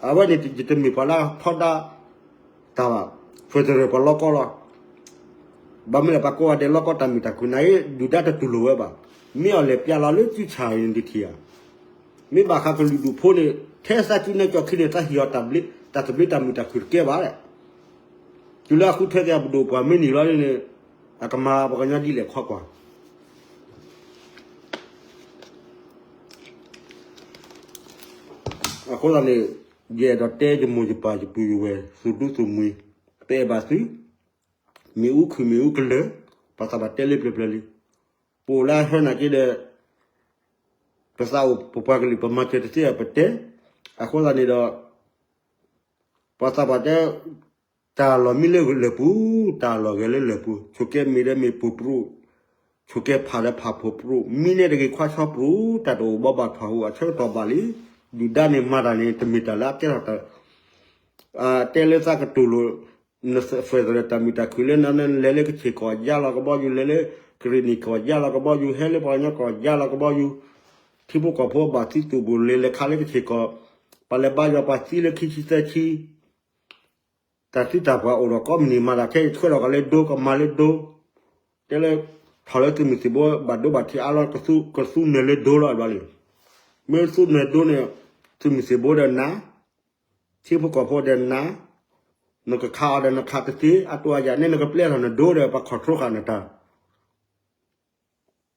အဝဲန့ၣ် ယတမ့ၢ်ပှၤလၢထီဒါတၢ်ဘၣ်, federal ပှၤလီကီလီၤ. ဘၣ်မနုၤလဲၣ် ပှၤကိးဂၤဒဲးလီကီတၢ်မုာ်တၢ်ခုၣ်န့ၣ် ဒုၣ်ဒါတတူၢ်လိာ်ဝဲဘၣ်. မ့ၢ်အီၤလဲၤပျဲလီၤလၢစုဆၣ်အံၤန့ၣ်ဒ်ထံၣ်ဧါ. မ့ၢ်ဘၣ်ဃးကလုာ်ဒူၣ်ဖိန့ၣ် ထဲသးစုနဲကၠီၣ်ခံန့ၣ် တၢ်ဟ့ၣ်အီၤတၢ်ဘျ့ တၢ်သဘျ့တၢ်မုာ်တၢ်ခုၣ်တကဲဘၣ်. တုၤလၢအဃုထၢက့ၤအပဒိၣ်ပှၢ်မ့ၢ်နံၤလီၤန့ၣ် အကမၤပှၤကညီဒ်လဲၣ်ခီကွၢ်. အဃိသတးန့ၣ် ယအဲၣ်ဒိးတဲယမိၢ်ယပၢ်ယပုၢ်ယဝဲၢ် သူၣ်ဒူသူၣ်မှံၤ ပအဲၣ်ဘၣ်သု, မ့ၣ်အူခုၣ်မ့ၣ်အူကလၢၤ, ပှၤသးပှၢ်တဲလၢပျၢၤပျၢၤလံ. ပအိၣ်လၢအဟၢနာ်က့ဒီး ပသးအိၣ်ပပှၤကလုာ် ပမၤစၢၤတသ့အပတဲ, အဃိသတးန့ၣ်ဒီး ပှၤသးပှၢ်တဲ တၢ်လီၢ်မံလၢလၢၢ်ပူၤ, တၢ်လီၢ်ဂဲၤလၢလၢၢ်ပူၤ, ဆိးကဲမ့ၢ်ဒီးမ့ၢ်ပူၤပြူး, ဆိးကဲဖးဒီးဖးဖိပြူး, မံန့ၢ်တဂ့ၤခွါဆီပြူး, တၢ်တအိၣ်ဘီဘၣ်ထွးဟူး အဆၢကတီၢ်ဘၣ်လံ. ဒုၣ်ဒါန့ၣ်မၤတၢ်န့ၣ် တမ့ၢ်တၢ်လၢအကဲထီၣ်တၢ် တဲလၢသးကတိၤလိာ် န federal တၢ်မုာ်တၢ်ခုၣ်လၢနၤန့ၣ် လဲၤလၢကခ့ၣ်ကီၢ်ယါလီၤကဘီယူၤ, လဲၤလၢကရ့ၣ်နံၣ်ကီၢ်ယါလီၤကဘီယူၤ, ဟဲလၢပှၤကညီကီၢ်ယါလီၤကဘီယူၤ, ထံဖိကီၢ်ဖိဘၣ်သံသူၣ်ဘိၣ်လဲၤလဲၤခးလၢကခ့ၣ်ကီၢ်, ပှၤလဲၤဘါယွၤပှၤသံလၢခံဆံသၢဆံ, တၢ်သံတၢ်ပှၢ်အိၣ်ဒီးကိးမုၢ်နံၤမၤတၢ်ခဲအံၤ ဆှၢထီၣ်ကီးလၢဒိ ကမၤလၢဒိ, တဲလၢ ထီၣ်လၢသုးမုၢ်သံၣ်ဘိ ဘၣ်ဒိဘၣ်ထံးအါလီၤ ကသူနၢၤလၢဒိလီၤဘျီလံ. မ့ၢ်သူနၢၤဒိန့ၣ် သုးမုၢ်သံၣ်ဘိဒီးနၤ, ထံဖိကီၢ်ဖိဒီးနၤ, နကခးအီၤဒီးနခးတသ့ အတိအယၤန့ၣ် နကပျဲထီၣ်နဒိဒီး ပှၤ control ဃာ်နတၢ်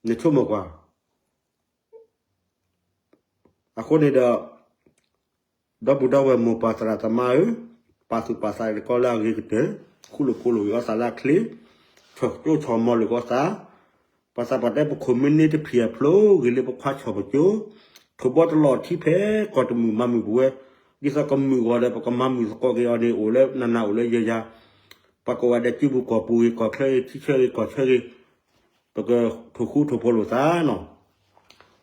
နဆိကမိၣ်ကွၢ်, အဃိန့ၣ်ဒီး ဒီပုၢ်ဒီဝဲၢ်မိၢ်ပၢ်သရၣ်သမါဧၢ, ပာ်သူၣ်ပာ်သးတကီလၢအဂ့ၤကတၢၢ်, ဃူလိာ်ဖိးလိာ်ဂ့ၤအီၣ်သးလၢအချ့, ဆီၣ်ကၠိဆီၣ်မီၤလိာ်ကီၢ်သး, ပှၤသးပှၢ်တဲပခိၣ်မ့ၢ်န့ၢ်တဖံးအဖျိဂ့ၤလၢပခွါဆီၣ်ပကၠိ, ထိၣ်ဘီတလီၢ်ထံဖဲကီၢ်တမုာ်မၤမုာ်ပဝဲ, ဒ်သိးကမုာ်ဂီၤဒီးပကမၤမုာ်သကိးက့ၤအီၤန့ၣ် အိၣ်လၢနးနးအိၣ်လၢယၤယၤ, ပှၤကိးဂၤဒဲးစုပူၤကီၢ်ပူၤဂ့ၤ ကီၢ်ချၢဂ့ၤ ထံဆၢဂ့ၤ ကီၢ်ဆၢဂ့ၤ ပကထိၣ်ဃူထိၣ်ဖိးလိာ်သးနီၤ.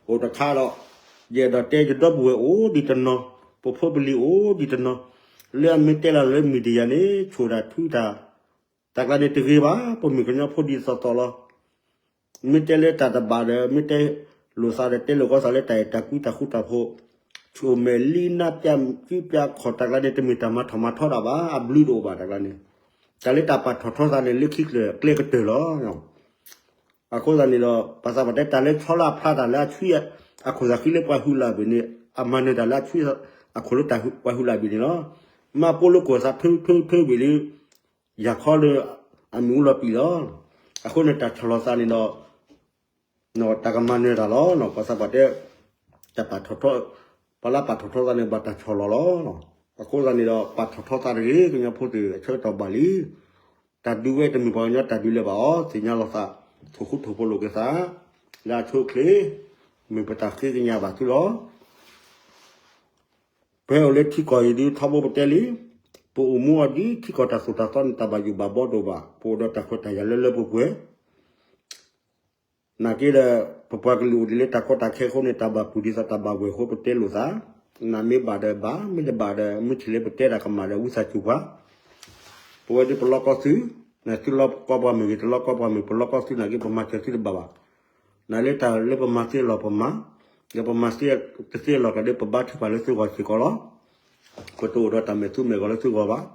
အိၣ်တခါဒီး ယအဲၣ်ဒိးတဲယဒီပုၢ်ဝဲၢ်အိၣ်ဒံးတနီၤ, ပဖိပလံၤအိၣ်ဒံးတနီၤ, လၢအမ့ၢ်တဲလီၤလၢ media န့ၣ် ဆိၣ်တၢ်ထုတၢ်, တၢ်ကျါန့ၣ်တဂ့ၤဘၣ်, ပမ့ၢ်ကညီဖိဒ်သိးသိးလီၤ. မ့ၢ်တဲလၢတၢ်တဘၣ်ဒီး မ့ၢ်တဲလိာ်သးဒီး တဲလိာ်ကီၢ်သးလၢတၢ်အဲၣ်တၢ်ကွံတၢ်ဃူတၢ်ဖိး, ဆိၣ်မဲာ်လံနါပျၢ်စုပျၢ်ခီၣ်တၢ်ကျါန့ၣ် တမ့ၢ်တၢ်မၤထီၣ်မၤထီဒၣ်ဘၣ်, အဘျုးတအိၣ်ဘၣ်တၢ်ကျါန့ၣ်, တၢ်လၢတၢ်ပာ်ထီၣ်ထီသးန့ၣ် လၢခံကျၢၤကျဲကတၢၢ်လီၤ. အဃိသတးန့ၣ်ဒီး ပှၤသးပှၢ်တဲတၢ်လၢဆီလၢအဖျါတၢ်လၢအဆှံ အခိၣ်သးဃံလၢပှၤဟုၣ်လၢ်ဘ့ၣ်န့ၣ် အမၤနၢၤတၢ်လၢအဆှံ အခိၣ်လၢတၢ်ပှၤဟုၣ်လၢ်ဘ့ၣ်န့ၣ်လီၤ. မ့ၢ်ပိာ်လိာ်ခိၣ်သးထုထုထုဘ့ၣ်လံ ယၤခီဒီး အမ့ၣ်အူလီၤပံာ်လီၤ. အဃိန့ၣ် တၢ်ဆီၣ်လီၤသးန့ၣ်ဒီး တၢ်ကမၤနၢၤတၢ်လီၤ. ပှၤသးပှၢ်တဲ တၢ်ပာ်ထီၣ်ထီ, ပှၤလၢပာ်ထီၣ်ထီသးန့ၣ် ဘၣ်တၢ်ဆီၣ်လီၤလီၤ. အဃိသတးန့ၣ်ဒီး ပာ်ထီၣ်ထီသးတဂ့ၤ ကညီဖိသ့ၣ် အဆၢကတီၢ်ဘၣ်လံ. တၢ်ဒုးဝဲတမ့ၢ်ပှၤကညီတၢ်ဒုးလၢၤဘၣ်အီၤ, သ့ၣ်ညါလီၤသး, ထိၣ်ဃူထိၣ်ဖိးလိာ်က့ၤသး, လၢအဆိအချ့, မ့ၢ်ပတၢ်ဃ့ကညးဘၣ်သုလီၤ. ပဟဲအိၣ်လၢထံကီၢ်အံၤဒ်ထီဘိပတဲလံ, ပအိၣ်မူအီၤဒ်ထံကီၢ်တၢ်သိၣ်တၢ်သီန့ၣ် တၢ်ဘၣ်ယိၣ်ဘၣ်ဘီတအိၣ်ဘၣ်, ပအိၣ်ဒီးတၢ်ခွဲးတၢ်ယာ်လၢလၢပှဲၤပှဲၤ နာ်က့ဒီး ပပှၤကလုာ်အိၣ်ဒံးလၢတၢ်ကီတၢ်ခဲအဃိန့ၣ် တၢ်ဘၣ်ပုၢ်ဒ်သိးတၢ်ဘၣ်ဝဲၢ်အဃိ ပတဲလိာ်သး, နာ်မ့ၢ်ဘၣ်ဒီးဘၣ်, မ့ၢ်တဘၣ်ဒီး မ့ၢ်ထံၣ်လၢပတဲတၢ်ကမၣ်ဒီး ဝံသးစူၤပှၤ, ပဝဲဒၣ်ပလီၢ်ကီၢ်သု, နသုလီၢ်ကီၢ်ပှၤမ့ၢ်ဂ့ၤ တလီၢ်ကီၢ်ပှၤမ့ၢ် ပလီၢ်ကီၢ်သုနာ်က့ ပမၤစၢၤသုတဘၣ်ဘၣ်. နာ်လၢတၢ်လၢပမၤသ့အလီၢ်ပမၤ, ဒီးပမၤသ့တသ့အလီၢ်ကျါဒီး ပဘါထုကဖၣ်လၢသုဂီၢ်စ့ၢ်ကီးလီၤ. ပတအိၣ်ဒီးတၢ်မဲာ်သူမဲာ်ဂီၤလၢသုဂီၢ်ဘၣ်.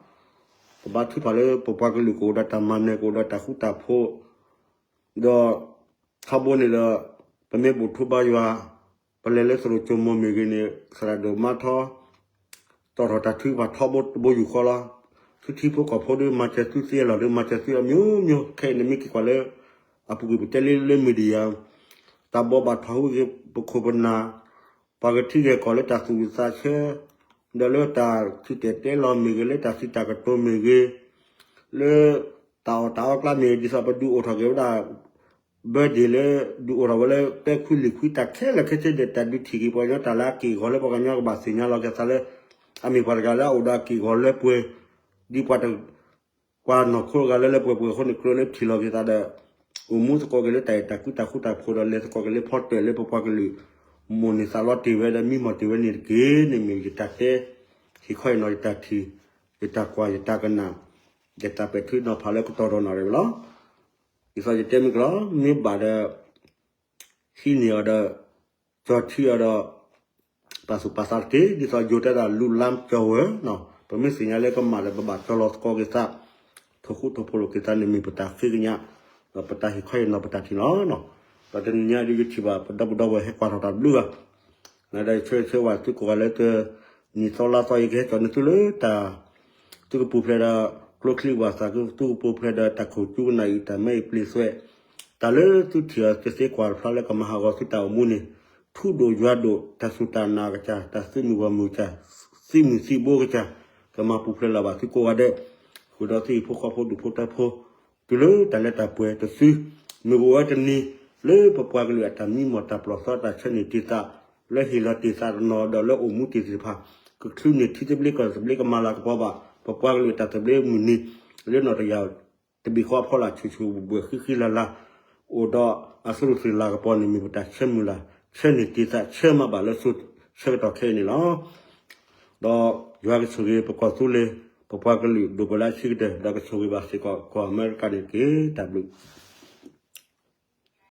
ပဘါထုကဖၣ်လၢပပှၤကလုာ်ကအိၣ်ဒီးတၢ်မၤနၢၤ ကအိၣ်ဒီးတၢ်ဃူတၢ်ဖိး, ဒီးထီဘိန့ၣ်ဒီး ပမ့ၢ်ဘူၣ်ထီၣ်ဘါယွၤ, ပလဲၤလၢသရိာ်ကၠိမိၢ်မ့ၢ်ဂ့ၤန့ၣ် သရၣ်ဒိၣ်မါထီ, တီၣ်ထီၣ်တၢ်ထုကဖၣ်ထီဘိတဘိယူၢ်ဃီလီၤ. သုထံဖိကီၢ်ဖိဒီး မၤစၢၤသုသ့အလီၢ်ဒီး မၤစၢၤသုအမျိုးမျိုး ခဲအံၤန့ၣ်မ့ၢ်က့ၤကွၢ်လၢ အပူၤကွံာ်ပတဲလၢလၢ media တၢ်ဘိးဘၣ်ထီၣ်ဟူးဂ့ၤ ပခိၣ်ပနၢ်, ပှၤကထံၣ်ဂဲၤကီၢ်လၢတၢ်သူၣ်ဝံၣ်သးဆၢ, ဒီးလၢတၢ်စံၣ်တဲၤတဲလီၤမ့ၢ်ဂ့ၤ လၢတၢ်စံးတၢ်ကတိၤမ့ၢ်ဂ့ၤ, လၢတၢ်အီၣ်တၢ်အီကျါမ့ၢ်ဂ့ၤ ဒ်သိးပဒုးအိၣ်ထီၣ်က့ၤဝဲဒၣ် ဘၢဒ့ၣ်လၢ ဒုးအိၣ်ထီၣ်ဝဲလၢ ပဲခွံလံာ်ခွံ တၢ်ခဲလၢာ်ခဲဆ့ဒီး တၢ်ဒုးထံၣ်က့ၤပှၤကညီ တၢ်လၢအက့ၢ်အဂီၤလၢပှၤကညီကဘၣ်သ့ၣ်ညါလီၤက့ၤသးလၢ အမ့ၢ်ပှၤတဂၤလၢအအိၣ်ဒီးအက့ၢ်အဂီၤလၢပှဲၤ, ဒ်ပှၤတ ပှၤနီၢ်ခိတဂၤလၢလၢပှဲၤပှဲၤအဃိန့ၣ် ကြၢးလၢထံၣ်လီၤက့ၤသးဒီး အိၣ်မူသကိးက့ၤလၢတၢ်အဲၣ်တၢ်ကွံတၢ်ဃူတၢ်ဖိးဒီး လဲၤသကိးက့ၤလၢဖီတၢၣ်လၢပပှၤကလုာ် မိၢ်န့ၢ်သးလီတ့ၢ်ဝဲဒီး မံမီၢ်တ့ၢ်ဝဲန့ၣ်တက့ၢ်န့ၣ် မ့ၢ်ယတၢ်တဲ, ဟ့ၣ်ခီဟ့ၣ်နီၤယတၢ်ထံၣ်, ယတၢ်ကွၢ်ယတၢ်ကနၣ်, ယတၢ်ပဲာ်ထံနီၤဖးလၢကတီၢ်ဒီးနၣ်ရံၣ်ဝဲလီၤ. ဒ်သိးယတဲမ့ၢ်ကလီၤ မ့ၢ်ဘၣ်ဒီး ဟံးန့ၢ်အီၤဒီး ကၠီထံအီၤဒီး ပာ်သူၣ်ပာ်သးတက့ၢ်. ဒ်သိးယိၤတဲဒၣ် လူလၢကၠီဝဲ, ပမ့ၢ်သ့ၣ်ညါလၢကမၣ်ဒီး ပဘၣ်ကၠီလီၤသကိးက့ၤသး, ထိၣ်ဃူထိၣ်ဖိးလိာ်က့ၤသးန့ၣ် မ့ၢ်ပတၢ်ဃ့ကညး, ဒီးပတၢ်ဟ့ၣ်ခီဟ့ၣ်နီၤပတၢ်ထံၣ်လီၤ. ဒီးတနံၤညါဒ်ယထံၣ်ဘၣ် ပဒီပုၢ်ဒီဝဲၢ်ဟဲကွၢ်ထီၣ်တၢ်ဘျုးဂၤ နဒီးဆၢဂ့ၤဆၢဝါသုကိးဂၤလၢ တနံၤသီလါသီအံၤ ကဟဲကၠီၣ်န့ၢ်သုလၢတၢ် သုကပူၤဖျဲးဒီး ကျိချံဝၣ်သၣ် သုကပူၤဖျဲးဒီးတၢ်ခိၣ်ကၠူကနၣ်အံၤ တၢ်မဲအံၤပျ့ၤသွဲး, တၢ်လၢသုထံၣ်အီၤကသ့ကွၢ်တဖျါလၢကမၤဟးဂီၤသုတၢ်အိၣ်မူန့ၣ်, ထူဒိၣ်ယွၤဒိၣ် တၢ်စူၢ်တၢ်နာ်ကစၢ် တၢ်သုးမုၢ်ဂီၢ်မုၢ်ကစၢ် သံမုၢ်သံဘိကစၢ် ကမၤပူၤဖျဲးလၢၤဘၣ်သုကိးဂၤဒဲး, ဃုာ်ဒီးသုဟံၣ်ဖိဃီဖိဒူၣ်ဖိထၢဖိ တုၤလၢတၢ်လၢတၢ်ပှဲၤတစု, မ့ၢ်ဂ့ၤဝဲတနံၤ လၢပပှၤကလုာ်အတၢ်မံမီၢ်တၢ်ပျီၢ်သီတၢ်ဆၢန့ၢ်တ့ၢ်သး လၢဟ့ၣ်လီၤတ့ၢ်သးတနီၤဒီးလၢအိၣ်မူတ့ၢ်သ့ၣ်တဖၣ် ကချုးန့ၢ်ထံသဘျ့ကီၢ်သဘျ့ကမၤလၤကပီၤဘၣ် ပပှၤကလုာ်အတၢ်သဘျ့မုၢ်နံၤ လၢနီၢ်တယၢ်တဘ့ၣ်ဃီအဖီလာ် ဆူၣ်ဆူၣ်ဘှဲၣ်ဃံဃံလၤလၤ အိၣ်ဒီးအသုးရ့ၣ်သုးလၤကပီၤန့ၣ် မ့ၢ်ပတၢ်ဆၢမုၢ်လၢ် ဆၢန့ၢ်တ့ၢ်သးဆၢမၤဘၣ်လၢဆၢကတီၢ်ခဲအံၤန့ၣ်လီၤ. ဒီးယွၤကဆိၣ်ဂ့ၤပကီၢ်သူလ့ၤ ပပှၤကလုာ်ဒိၣ်ပှဲၤလၢအဆံးကတၢၢ် ဒီးကဆိၣ်ဂ့ၤဘၣ်စ့ၢ်ကီးကီၢ်အမဲရကၤန့ၣ်တက့ၢ်. တၢ်ဘျုး